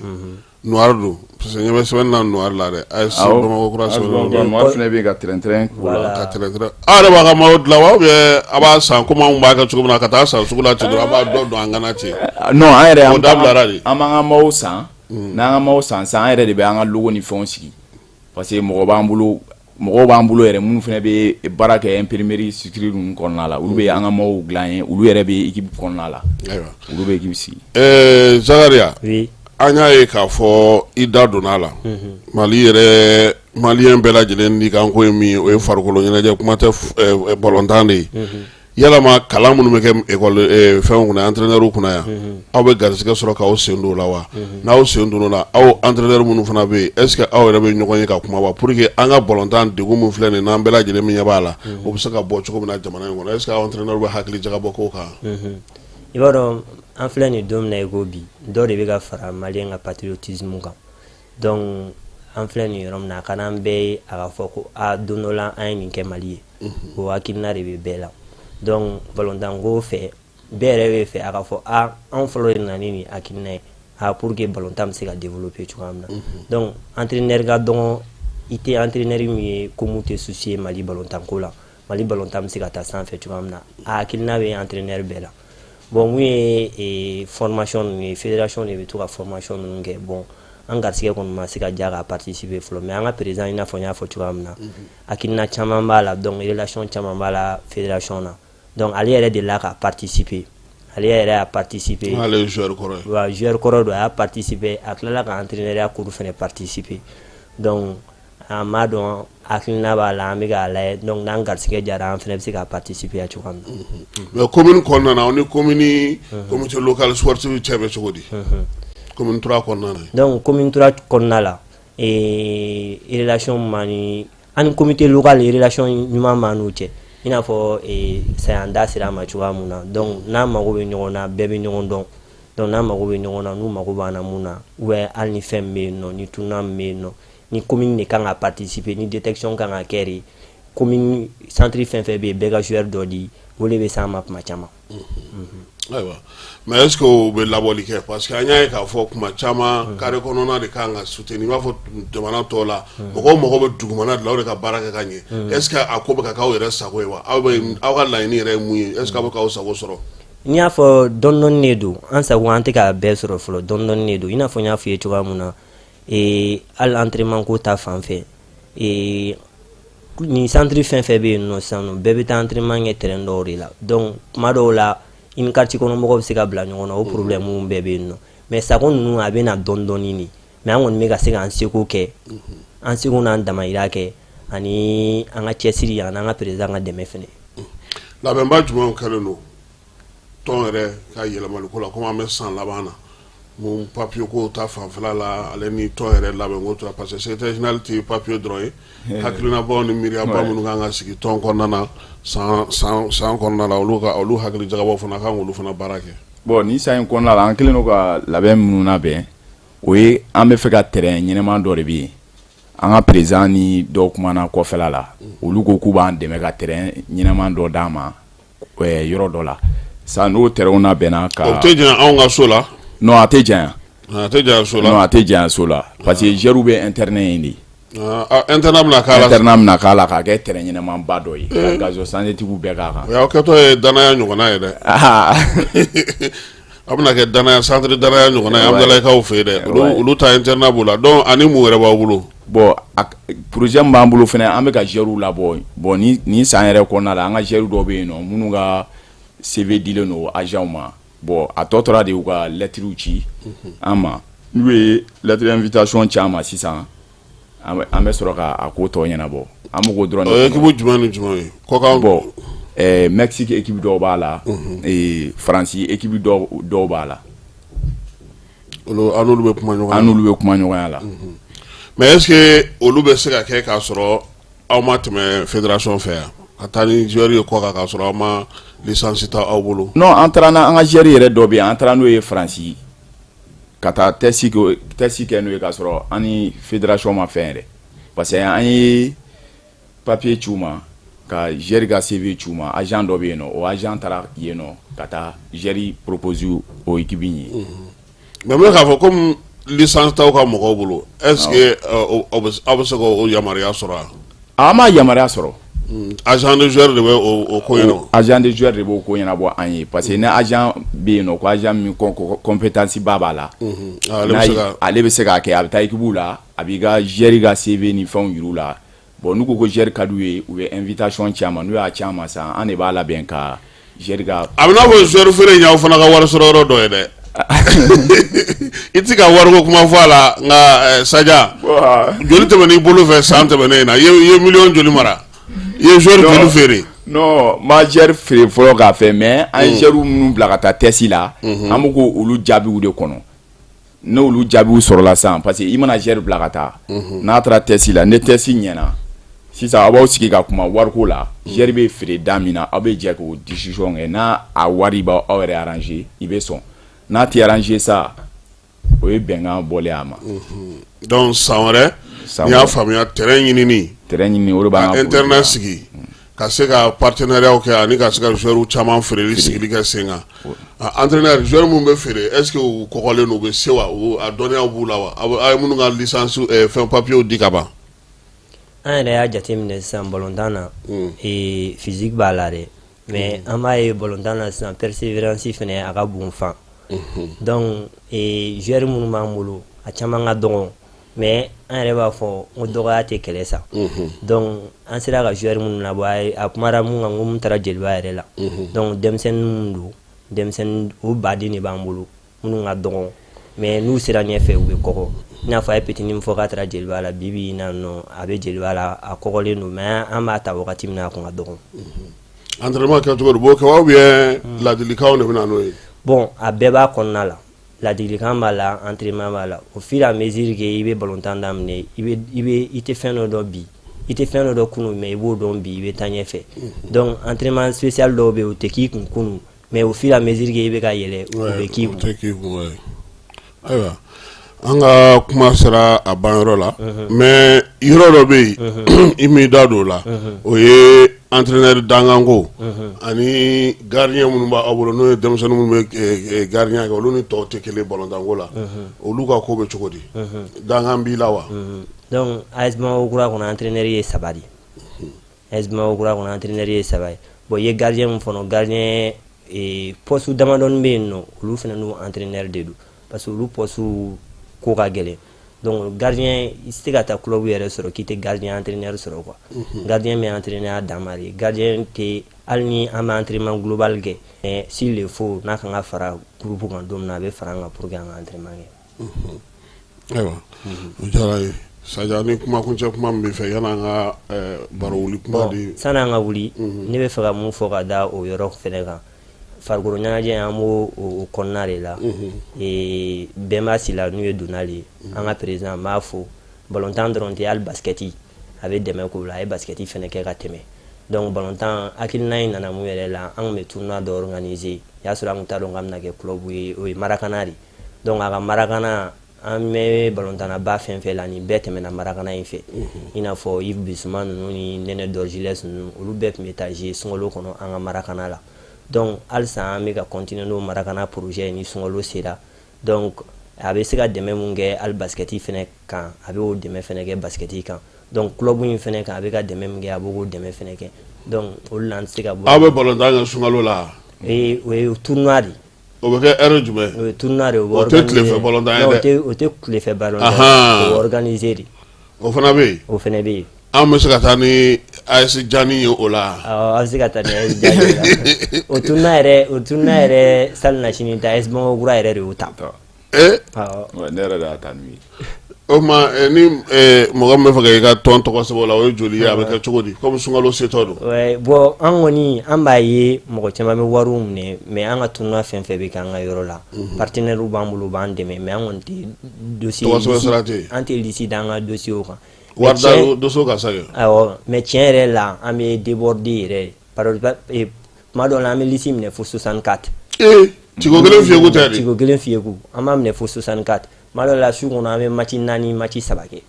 noir don, parce que ɲɛ bɛ sɛbɛnni na noir la dɛ. AS Awɔ. Bamakɔ kura sɛbɛn. Noir fana bɛ yen ka tɛrɛn-tɛrɛn k'o la. Ka tɛrɛn-tɛrɛn. Aw yɛrɛ b'a ka maillot dilan wa, ou bien a b'a san komi anw b'a kɛ cogo min na, ka taa san sugu la ten dɔrɔn, a b'a dɔ don an kana ten? Non, an yɛrɛ O dabilara de. An b'an ka maillot san. N'an ka maillot san sisan, an yɛrɛ de bɛ an ka logo ni fɛnw sigi, parce que mɔgɔw b'an bolo yɛrɛ minnu fana bɛ baara kɛ imprimerie structure ninnu kɔnɔna la. Olu bɛ an ka maillot dilan ye, olu yɛrɛ bɛ équipe kɔnɔna la. Ayiwa. Olu bɛ équipe sigi. Zakaria. Oui. An y'a ye k'a fɔ i da donna a la, Mali yɛrɛ, malien bɛɛ lajɛlen ni kan ko ye min ye, o ye farikolo ɲɛnajɛ, kuma tɛ balontan de ye. Yalama kalan minnu bɛ kɛ école fɛnw kunna, entraîneur kunna yan, aw bɛ garisɛgɛ sɔrɔ k'aw sen don o la wa? N'aw sen don o la, aw entraîneur minnu fana bɛ yen, est ce que aw yɛrɛ bɛ ɲɔgɔn ye ka kuma wa, pour que an ka balontan degun min filɛ nin ye, n'an bɛɛ lajɛlen min ɲɛ b'a la, o bɛ se ka bɔ cogo min na jamana in kɔnɔ? Est ce que aw entraîneur bɛ hakili jagabɔ k'o kan? I b'a dɔn, an filɛ nin don min na i ko bi, dɔ de bɛ ka fara malien ka patriotisme kan. Donc an filɛ nin yɔrɔ min na, a ka d'an bɛɛ ye a ka fɔ ko a don dɔ la an ye nin kɛ Mali ye. O hakilina de bɛ bɛɛ la. Donc balontan ko fɛ, bɛɛ yɛrɛ bɛ fɛ a ka fɔ a anw fɔlɔ de nana ni nin hakilina ye a pour que balontan bɛ se ka développer cogoya min na. Donc entraîneur ka dɔgɔn, i tɛ entraîneur min ye ko mun tɛ soucier Mali balontan ko la, Mali balontan bɛ se ka taa sanfɛ cogoya min na, a hakilina bɛ entraîneur bɛɛ la. Bon, mun ye formation ninnu ye, fédération de bɛ to ka formation ninnu kɛ. Bon, an garisɛgɛ kɔni ma se ka diya ka participer fɔlɔ, mais an ka président, i n'a fɔ n y'a fɔ cogoya min na, hakilina caman b'a la. Donc relation caman b'a la fédération na. Donc ale yɛrɛ delila ka participer, ale yɛrɛ y'a participer. Ale ye joueur kɔrɔ ye. Wa joueur kɔrɔ don, a y'a participer, a tilala ka entraîneur cours fɛnɛ participer. Donc an b'a dɔn hakilina b'a la, an bɛ k'a lajɛ. Donc n'an garisɛgɛ jara, an fɛnɛ bɛ se ka participer a cogoya min na. Mais commune kɔnɔna na, aw ni commune comité local sportif cɛ bɛ cogo di, commune 3 kɔnɔna na? Donc commune 3 kɔnɔna la, relation b'an ni an ni comité local, relation ɲuman b'an n'u cɛ, i n'a fɔ Sayan da sera a ma cogoya min na. Donc n'an mago bɛ ɲɔgɔn na, bɛɛ bɛ ɲɔgɔn dɔn. Donc n'an mago bɛ ɲɔgɔn na, n'u mago b'an na mun na, ou bien hali ni fɛn min bɛ yen nɔ, ni tournoi min bɛ yen nɔ, ni commune de kan ka participer, ni détection kan ka kɛ de, commune centre fɛn fɛn bɛ yen, bɛɛ ka joueur dɔ di, o de bɛ s'an ma tuma caman. Ayiwa, mais est ce que o bɛ labɔli kɛ? Parce que an y'a ye k'a fɔ kuma caman, carré kɔnɔna de kan ka soutenir. I b'a fɔ jamana tɔw la, mɔgɔw mago bɛ dugumana de la, o de ka baara kɛ ka ɲɛ. Est ce que a ko bɛ ka k'aw yɛrɛ sago ye wa? Aw bɛ aw ka laɲini yɛrɛ ye mun ye? Est ce que aw bɛ k'aw sago sɔrɔ? N'i y'a fɔ dɔɔni dɔɔni de don, an sago an tɛ k'a bɛɛ sɔrɔ fɔlɔ, dɔɔni dɔɔni de don. I n'a fɔ n y'a f'i ye cogoya min na, hali entraînement ko ta fan fɛ, nin centre fɛn fɛn bɛ yen nɔ sisan nɔ, bɛɛ bɛ taa entraînement kɛ terrain dɔw de la. Donc tuma dɔw la, i ni quartier kɔnɔ mɔgɔw bɛ se ka bila ɲɔgɔn na, o problème bɛɛ bɛ yen nɔ. Mais sago ninnu, a bɛ na dɔɔni dɔɔni de. Mais an kɔni bɛ ka se k'an seko kɛ, an seko n'an damayira kɛ, ani an ka cɛsiri, ani an ka président ka dɛmɛ fɛnɛ. Labɛnba jumɛnw kɛlen don tɔn yɛrɛ ka yɛlɛmaliko la, komi an bɛ san laban na, mun papier ko ta fanfɛla la, ale ni tɔn yɛrɛ labɛn ko ta? Parce que secrétaire général tɛ papier dɔrɔn ye, hakilinabaw ni miiriyaba minnu kan ka sigi tɔn kɔnɔna na san san san kɔnɔna la, olu ka olu hakili jagabɔ fana kan k'olu fana baara kɛ. Bon, nin san in kɔnɔna la, an kɛlen don ka labɛn minnu labɛn, o ye an bɛ fɛ ka terrain ɲɛnɛman dɔ de bɛ yen. An ka président ni dɔw kumana kɔfɛla la, olu ko k'u b'an dɛmɛ ka terrain ɲɛnɛman dɔ d'an ma yɔrɔ dɔ la. Sisan n'o terrain labɛnna ka O tɛ janya anw ka so la? Non, a tɛ janya. A tɛ janya so la. Non, a tɛ janya so la parce que joueurs bɛ internat yen de. Internat bɛna k'a la. Internat bɛna k'a la k'a kɛ terrain ɲɛnamaba dɔ ye. Ka gazon synthétique bɛɛ k'a kan. O y'aw kɛtɔ ye danaya ɲɔgɔnna ye dɛ. A bɛna kɛ danaya centre danaya ɲɔgɔnna ye Amudalayi fɛ yen dɛ. Olu ta internat b'o la donc ani mun wɛrɛ b'aw bolo. Bon, projet min b'an bolo fana, an bɛ ka joueurs labɔ. Bon, nin san yɛrɛ kɔnɔna la, an ka joueurs dɔw bɛ yen nɔ minnu ka CV dilen don agent ma. Bon, a tɔ tora de u ka lettre ci an ma. N'u ye lettre d'invitation ci an ma sisan, an bɛ sɔrɔ k'a ko tɔ ɲɛnabɔ. An b'o dɔrɔn de. O ye équipe jumɛn ni jumɛn ye kɔkan? Bon, Mexique équipe dɔw b'a la, Faransi équipe dɔw b'a la. Olu an n'olu bɛ kuma ɲɔgɔnya. An n'olu bɛ kuma ɲɔgɔnya la. Mais est-ce que olu bɛ se ka kɛ k'a sɔrɔ aw ma tɛmɛ fédération fɛ yan, ka taa ni joueur ye kɔ kan k'a sɔrɔ aw ma licence ta aw bolo? Non, an taara n'an ka joueur yɛrɛ dɔ bɛ yen, an taara n'o ye Faransi ka taa test kɛ n'o ye k'a sɔrɔ an ni fédération ma fɛn yɛrɛ, parce que an ye papier ci u ma, ka joueur ka CV ci u ma. Agent dɔ bɛ yen nɔ, o agent taara yen nɔ ka taa joueur proposer o équipe in ye. Mais n bɛ k'a fɔ comme licence t'aw ka mɔgɔw bolo, est-ce que aw bɛ se k'o yamaruya sɔrɔ wa? An m'a yamaruya sɔrɔ. Agent de joueur de bɛ o ko in nɔ. Agent de joueur de b'o ko ɲɛnabɔ an ye, parce que ni agent bɛ yen nɔ, ko agent min compétence ba b'a la, ale bɛ se k'a kɛ. A bɛ taa équipe la, a b'i ka joueur ka CV ni fɛnw yir'u la. Bon, n'u ko ko joueur ka d'u ye, u bɛ invitation ci an ma. N'u y'a ci an ma sisan, an de b'a labɛn ka joueur ka. A bɛ n'a fɔ joueur feere in y'aw fana ka wari sɔrɔ yɔrɔ dɔ ye dɛ. I ti ka wariko kuma fɔ a la, nka Sadia, joli tɛmɛn'i bolo fɛ san tɛmɛnen in na? I ye miliyɔn joli mara? I ye joueur joli feere? Non, ma joueur feere fɔlɔ k'a fɛ, mais an ye joueur minnu bila ka taa test la, an bɛ k'olu jaabiw de kɔnɔ. N'olu jaabiw sɔrɔla sisan, parce que i mana joueur bila ka taa, n'a taara test la, ni test ɲɛna sisan, aw b'aw sigi ka kuma wariko la. Joueur bɛ feere da min na, aw bɛ jɛ k'o décision kɛ. N'a a wari b'aw yɛrɛ arranger, i bɛ sɔn. N'a tɛ arranger sa, o ye bɛnkan bɔlen a ma. Donc san wɛrɛ, n'i y'a faamuya, terrain ɲinini. Terrain ɲinini, o de b'an ka internat sigi, ka se ka partenariat kɛ ani ka se ka joueur caman feereli sigili kɛ sen kan. Entraîneur, joueur minnu bɛ feere, est-ce que u kɔgɔlen don, u bɛ se wa, a dɔnniyaw b'u la wa? Aw ye minnu ka licence fɛn papiers di ka ban. An yɛrɛ y'a jateminɛ sisan balontan na, physique b'a la dɛ, mais an b'a ye balontan na sisan, persévérance fɛnɛ a ka bon fan. Donc joueur minnu b'an bolo, a caman ka dɔgɔn, mais an yɛrɛ b'a fɔ ko dɔgɔya tɛ kɛlɛ sa. Donc an sera ka joueur minnu labɔ, a kumara mun kan, ko mun taara Joliba yɛrɛ la. Donc denmisɛnnin minnu don, denmisɛnnin o baden de b'an bolo minnu ka dɔgɔn, mais n'u sera ɲɛfɛ, u bɛ kɔgɔ. I n'a fɔ a ye petit min fɔ k'a taara Joliba la, bi bi in na nɔ, a bɛ Joliba la, a kɔgɔlen don, mais an b'a ta wagati min na, a kun ka dɔgɔn. Entraînement kɛcogo de b'o kɛ wa, ou bien ladilikanw de bɛ na n'o ye? Bon, a bɛɛ b'a kɔnɔna la. Ladilikan b'a la, entraînement b'a la. Au fur et à mesure que i bɛ balontan daminɛ, i bɛ i tɛ fɛn dɔ dɔn bi, i tɛ fɛn dɔ dɔn kunun, mais i b'o dɔn bi, i bɛ taa ɲɛfɛ. Donc entraînement spécial dɔw bɛ yen, o tɛ k'i kun kunun, mais au fur et à mesure que i bɛ ka yɛlɛ, o bɛ k'i kun. O tɛ k'i kun. Ayiwa, an ka kuma sera a banyɔrɔ la, mais yɔrɔ dɔ bɛ yen, i m'i da don o la, o ye entraîneur danganko ani gardien minnu b'aw bolo, n'o ye denmisɛnnin minnu bɛ gardien kɛ, olu ni tɔw tɛ kelen balontanko la. Olu ka ko bɛ cogo di? Dangan b'i la wa? Donc AS Bamako kura kɔnɔ, entraîneur ye saba de ye. AS Bamako kura kɔnɔ, entraîneur ye saba ye. Bon, i ye gardien min fɔ, gardien poste damadɔni bɛ yen nɔ, olu fana n'u entraîneur de don, parce que olu poste ko ka gɛlɛn. Donc gardien, i tɛ se ka taa club yɛrɛ sɔrɔ k'i tɛ gardien entraîneur sɔrɔ quoi. Gardien bɛ entraîner a dan ma de. Gardien tɛ, hali ni an bɛ entraînement global kɛ, mais s'il le faut, n'a kan ka fara groupe kan don min na, a bɛ fara an kan pour que an ka entraînement kɛ. Ayiwa, o diyara n ye. Sadia, ni kumakuncɛ kuma min bɛ fɛ yan'an ka baro wuli kuma di. Sanni an ka wuli, ne bɛ fɛ ka mun fɔ ka da o yɔrɔ fɛnɛ kan? Farikolo ɲɛnajɛ, an b'o o kɔnɔna de la. Bɛnba Sila, n'u ye Donali ye, an ka président, n b'a fo. Balontan dɔrɔn tɛ, hali basket a bɛ dɛmɛ k'o la. A ye basket fɛnɛ kɛ ka tɛmɛ. Donc balontan hakilina in nana mun yɛrɛ la? An kun bɛ tournoi dɔ organiser, o y'a sɔrɔ an kun t'a dɔn k'an bɛna kɛ club ye. O ye Marakana de. Donc a ka Marakana, an bɛ balontanna fɛn fɛn la, nin bɛɛ tɛmɛna Marakana in fɛ, i n'a fɔ Yves Bissouma ninnu ni Nɛnɛ Dorgelès ninnu, olu bɛɛ tun bɛ taa jouer sunkalo kɔnɔ an ka Marakana la. Donc halisa an bɛ ka continuer n'o Marakana projet ye ni sunkalo sera. Donc A bɛ se ka dɛmɛ mun kɛ hali basket fɛnɛ kan, a bɛ o dɛmɛ fɛnɛ kɛ basket kan. Donc club in fɛnɛ kan, a bɛ ka dɛmɛ min kɛ, a b'o dɛmɛ fɛnɛ kɛ. Donc olu la an tɛ se ka bɔ. Aw bɛ balontan kɛ sunkalo la? Ee, o ye tournoi de. O bɛ kɛ heure jumɛn? O ye tournoi de, o bɛ O tɛ tilefɛ balontan ye dɛ. O tɛ tilefɛ balontan ye, o bɛ organiser de. O fana bɛ yen? O fana bɛ yen. An bɛ se ka taa ni AS Jani ye o la? Awɔ, aw bɛ se ka taa ni AS Jani ye o la. O tournoi yɛrɛ, o tournoi yɛrɛ salinasini ta, AS Bamakɔ Kura yɛrɛ de y'o ta. Ee! Awɔ. Ne yɛrɛ de y'a ta n'u ye. O tuma ni mɔgɔ min bɛ fɛ ka i ka tɔn tɔgɔ sɛbɛn o la, o ye joli ye, a bɛ kɛ cogo di komi sunkalo setɔ don? Ouais, bon an kɔni an b'a ye mɔgɔ caman bɛ wariw minɛ, mais an ka tournoi fɛn fɛn bɛ kɛ an ka yɔrɔ la, partenaires b'an bolo, u b'an dɛmɛ, mais an kɔni tɛ dossier tɔgɔ sɛbɛn sira tɛ yen, an tɛ liste da an ka dossier kan. Wari da dossier ka sa kɛ. Awɔ, mais tiɲɛ yɛrɛ la an bɛ déborder yɛrɛ, tuma dɔw la an bɛ liste minɛ fo 64. Ee, ciko kelen fiyeku tɛ de? Ciko kelen fiyeku, an b'a minɛ fo 64. Tuma dɔw la su kɔnɔ an bɛ match 4, match 3 kɛ.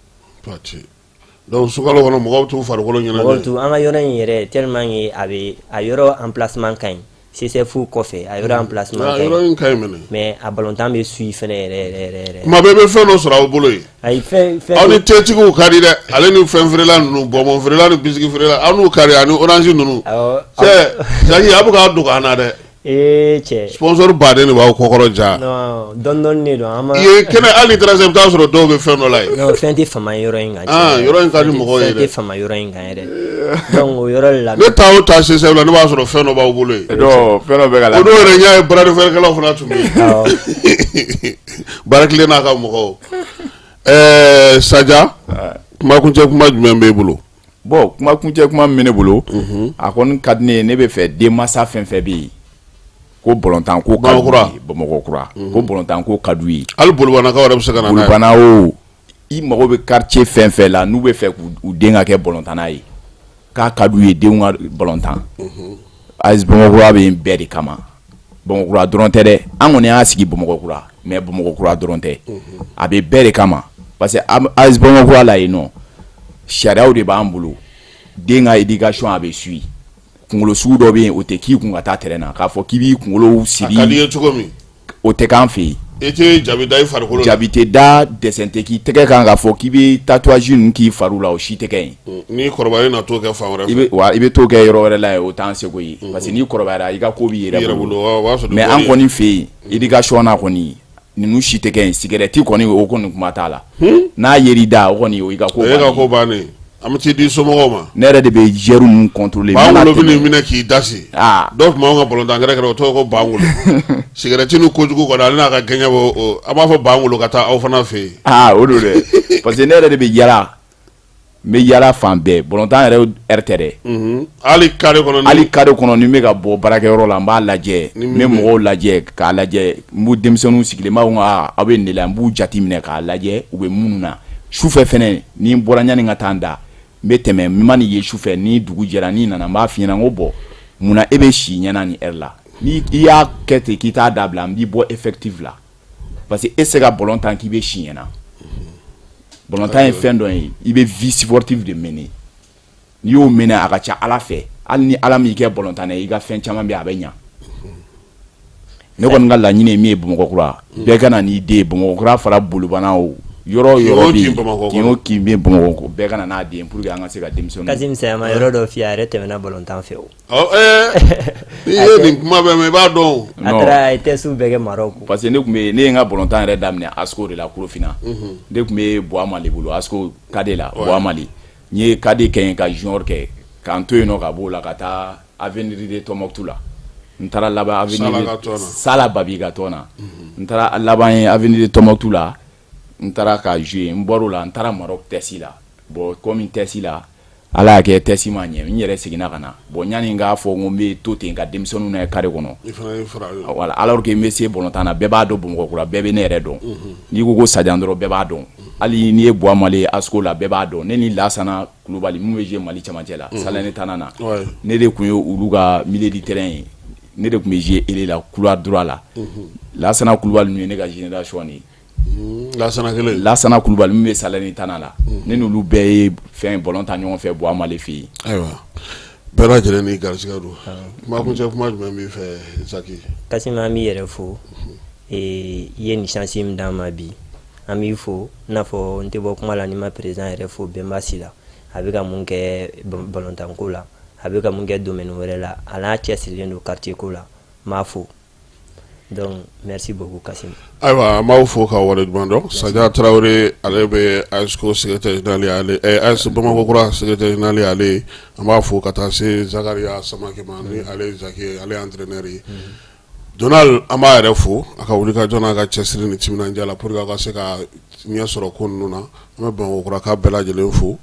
Donc sunkalo kɔnɔ mɔgɔw t'u farikolo ɲɛnajɛ. Mɔgɔw t'u, an ka yɔrɔ in yɛrɛ tellement que a bɛ a yɔrɔ emplacement ka ɲi, CSF kɔfɛ a yɔrɔ emplacement ka ɲi. Yɔrɔ in ka ɲi mɛnɛ. Mais a balontan bɛ suit fɛnɛ yɛrɛ yɛrɛ yɛrɛ yɛrɛ. Tuma bɛɛ i bɛ fɛn dɔ sɔrɔ aw bolo yen. Ayi, fɛn fɛn. Aw ni tetigiw ka di dɛ, ale ni fɛn feerela ninnu, bonbon feerela ni biscuit feerela, aw n'u ka di ani orange ninnu. Awɔ. Cɛ Zaki, a bɛ k'a dogo an na dɛ. Ee cɛ. Sponsor baden de b'aw kɔkɔrɔ ja. Non, dɔɔni dɔɔni de don an ma. I ye kɛnɛ hali n'i taara sisan i bɛ taa sɔrɔ dɔw bɛ fɛn dɔ la yen. Non, fɛn tɛ fama yɔrɔ in kan. Ah, yɔrɔ in ka di mɔgɔw ye dɛ. Fɛn tɛ fama yɔrɔ in kan yɛrɛ. Donc o yɔrɔ de la. Ne taa o taa CSF la, ne b'a sɔrɔ fɛn dɔ b'aw bolo yen. Non, fɛn dɔ bɛ ka la. O don yɛrɛ n y'a ye bras de fer kɛlaw fana tun bɛ yen. Barakile n'a ka mɔgɔw. Ɛɛ Saja, kumakuncɛ kuma jumɛn b'e bolo? Bon, kumakuncɛ kuma min bɛ ne bolo, a kɔni ka di ne ye, ne bɛ fɛ denmansa fɛn fɛn bɛ yen ko balontan ko ka d'u ye, Bamakɔ kura, ko balontan ko ka d'u ye. Hali Bolibanakaw yɛrɛ bɛ se ka na n'a ye. Bolibana o, i mago bɛ quartier fɛn fɛn la n'u bɛ fɛ k'u den ka kɛ balontanna ye, k'a ka d'u ye denw ka balontan. AS Bamakɔ kura bɛ yen bɛɛ de kama. Bamakɔ kura dɔrɔn tɛ dɛ, an kɔni y'a sigi Bamakɔ kura, mais Bamakɔ kura dɔrɔn tɛ, a bɛ bɛɛ de kama parce que AS Bamakɔ kura la yen nɔ, sariyaw de b'an bolo, den ka éducation a bɛ suit, kunkolo sugu dɔ bɛ yen o tɛ k'i kun ka taa terrain na k'a fɔ k'i b'i kunkolo siri. A ka d'i ye cogo min. O tɛ k'an fɛ yen. I tɛ jabi da i farikolo la. Jabi tɛ da, dessin tɛ k'i tɛgɛ kan k'a fɔ k'i bɛ tatouage ninnu k'i fari la, o si tɛ kɛ yen. N'i kɔrɔbayara i na t'o kɛ fan wɛrɛ fɛ. I bɛ t'o kɛ yɔrɔ wɛrɛ la yen, o t'an seko ye. Parce que n'i kɔrɔbayara i ka ko b'i yɛrɛ bolo. Mais an kɔni fɛ yen éducation na kɔni ninnu si tɛ kɛ yen, cigarette kɔni o kɔni kuma t'a la. N'a yer'i da o kɔni o y'i ka ko bannen ye. O y'e ka ko bannen ye. An bɛ t'i di somɔgɔw ma. Ne yɛrɛ de bɛ joueur ninnu contrôler. Bangolo bɛ n'i minɛ k'i dasi. Aa dɔw tun b'anw ka balontan kɛrɛ kɛrɛ o tɔgɔ ko Bangolo. Cigarette ni kojugu kɔni ale n'a ka gɛɲɛ b'o, an b'a fɔ Bangolo ka taa aw fana fɛ yen. Aa o don dɛ, parce que ne yɛrɛ de bɛ yala, n bɛ yala fan bɛɛ, balontan yɛrɛ heure tɛ dɛ. Hali carré kɔnɔ. Hali carré kɔnɔ ni n bɛ ka bɔ baarakɛyɔrɔ la n b'a lajɛ, n bɛ mɔgɔw lajɛ k'a lajɛ, n b'u denmisɛnninw sigilen n b'a fɔ ko aa aw bɛ nin de la, n b'u jate minɛ k'a lajɛ u bɛ minnu na. Sufɛ fɛnɛ ni n bɔra ɲani ka taa n da, n bɛ tɛmɛ, n ma nin ye sufɛ, ni dugu jɛra ni nana n b'a f'i ɲɛna n ko bon munna e bɛ si ɲɛna nin heure la, ni i y'a kɛ ten k'i t'a dabila n b'i bɔ effectif la, parce que e tɛ se ka ballon tan k'i bɛ si ɲɛna. Ballon tan ye fɛn dɔ ye, i bɛ vie sportive de mener, n'i y'o mener a ka ca Ala fɛ, hali ni Ala m'i kɛ ballon-tanna ye, i ka fɛn caman bɛ yen a bɛ ɲa. Ne kɔni ka laɲini ye min ye Bamakɔ kura, bɛɛ ka na n'i den ye Bamakɔ kura fara Bolibana o yɔrɔ o yɔrɔ bɛ yen, kin o kin bɛ Bamakɔ, bɛɛ ka na n'a den pour que an ka se ka denmisɛnninw. Kasim Sayama yɔrɔ dɔ f'i ye, a yɛrɛ tɛmɛna balontan fɛ o. Ɔ n'i ye nin kuma bɛɛ mɛn i b'a dɔn. A taara a ye test bɛɛ kɛ Maroc. Parce que ne tun bɛ, ne ye n ka balontan yɛrɛ daminɛ ASCO de la Korofina. Ne tun bɛ Buwa Mali bolo ASCO cadet la Buwa Mali. N ye cadet kɛ yen ka junior kɛ k'an to yen nɔ ka b'o la ka taa Avenir de Tombouctou la. N taara laban Avenir Sala Babi ka tɔn na. N taara laban ye Avenir de Tombouctou la. N taara ka jouer, n bɔr'o la n taara Maroc test la. Bon comme test la Ala y'a kɛ test ma ɲɛ, n yɛrɛ seginna ka na. Bon ɲani n k'a fɔ ko n bɛ to ten ka denmisɛnninw na carré kɔnɔ. Voilà, alors que n bɛ se balontan na, bɛɛ b'a dɔn Bamakɔ kura, bɛɛ bɛ ne yɛrɛ dɔn. N'i ko ko Sajan dɔrɔn bɛɛ b'a dɔn. Hali n'i ye Buwa Mali ye ASCO la bɛɛ b'a dɔn. Ne ni Lasana Kulubali minnu bɛ jouer Mali cɛmancɛ la, Salernitana na, ne de tun ye olu ka milieu de terrain ye. Ne de tun bɛ jouer ailier la couloir droit la. Lasana Kulubali ninnu ye ne ka génération de ye. Lasana kelen. Lasana Kulubali min bɛ Salernitana la, ne n'olu bɛɛ ye fɛn ballon tan ɲɔgɔn fɛ Buwa Mali fɛ yen. Ayiwa, bɛɛ lajɛlen n'i garisɛgɛ don. Kuma kuncɛ kuma jumɛn b'i fɛ Zaki? Kasim, an b'i yɛrɛ fo. I ye nin chance min d'an ma bi, an b'i fo. I n'a fɔ n tɛ bɔ kuma la ni ma président yɛrɛ fo, Bɛnba Sila. A bɛ ka mun kɛ balontanko la, a bɛ ka mun kɛ domaine wɛrɛ la, a n'a cɛsirilen don quartier ko la, n b'a fo. Donc merci beaucoup Kassim. Ayiwa, an b'aw fo ka waleɲuman dɔn. Sadia Tarawele, ale bɛ ASCO secrétaire général ye, ale AS Bamakɔ kura secrétaire général ye ale ye. An b'a fo ka taa se Zakaria Samakɛ ma, ni ale ye Zaki ye, ale ye entraîneur ye. Donald, an b'a yɛrɛ fo a ka wulikajɔ n'a ka cɛsiri ni timinandiya la pour que aw ka se ka ɲɛ sɔrɔ ko ninnu na. An bɛ Bamakɔ kuraka bɛɛ lajɛlen fo.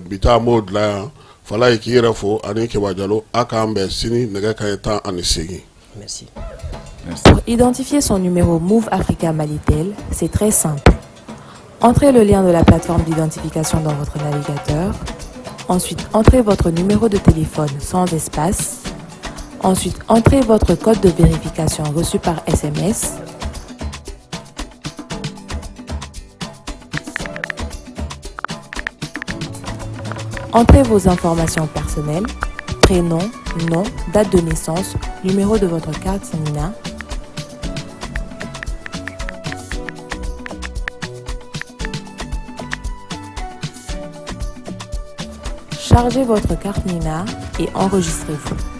Bi ta an b'o dilan yan. Falaye, k'i yɛrɛ fo ani Keba Jalo, a k'an bɛn sini nɛgɛ kanɲɛ 18. Merci. Pour identifier son numéro Moov Africa Malitel, c'est très simple. Entrez le lien de la plateforme d'identification dans votre navigateur. Ensuite, entrez votre numéro de téléphone sans espace. Ensuite, entrez votre code de vérification reçu par SMS. Entrez vos informations personnelles, prénom, nom, date de naissance, numéro de votre carte NINA. Chargez votre carte NINA et enregistrez-vous.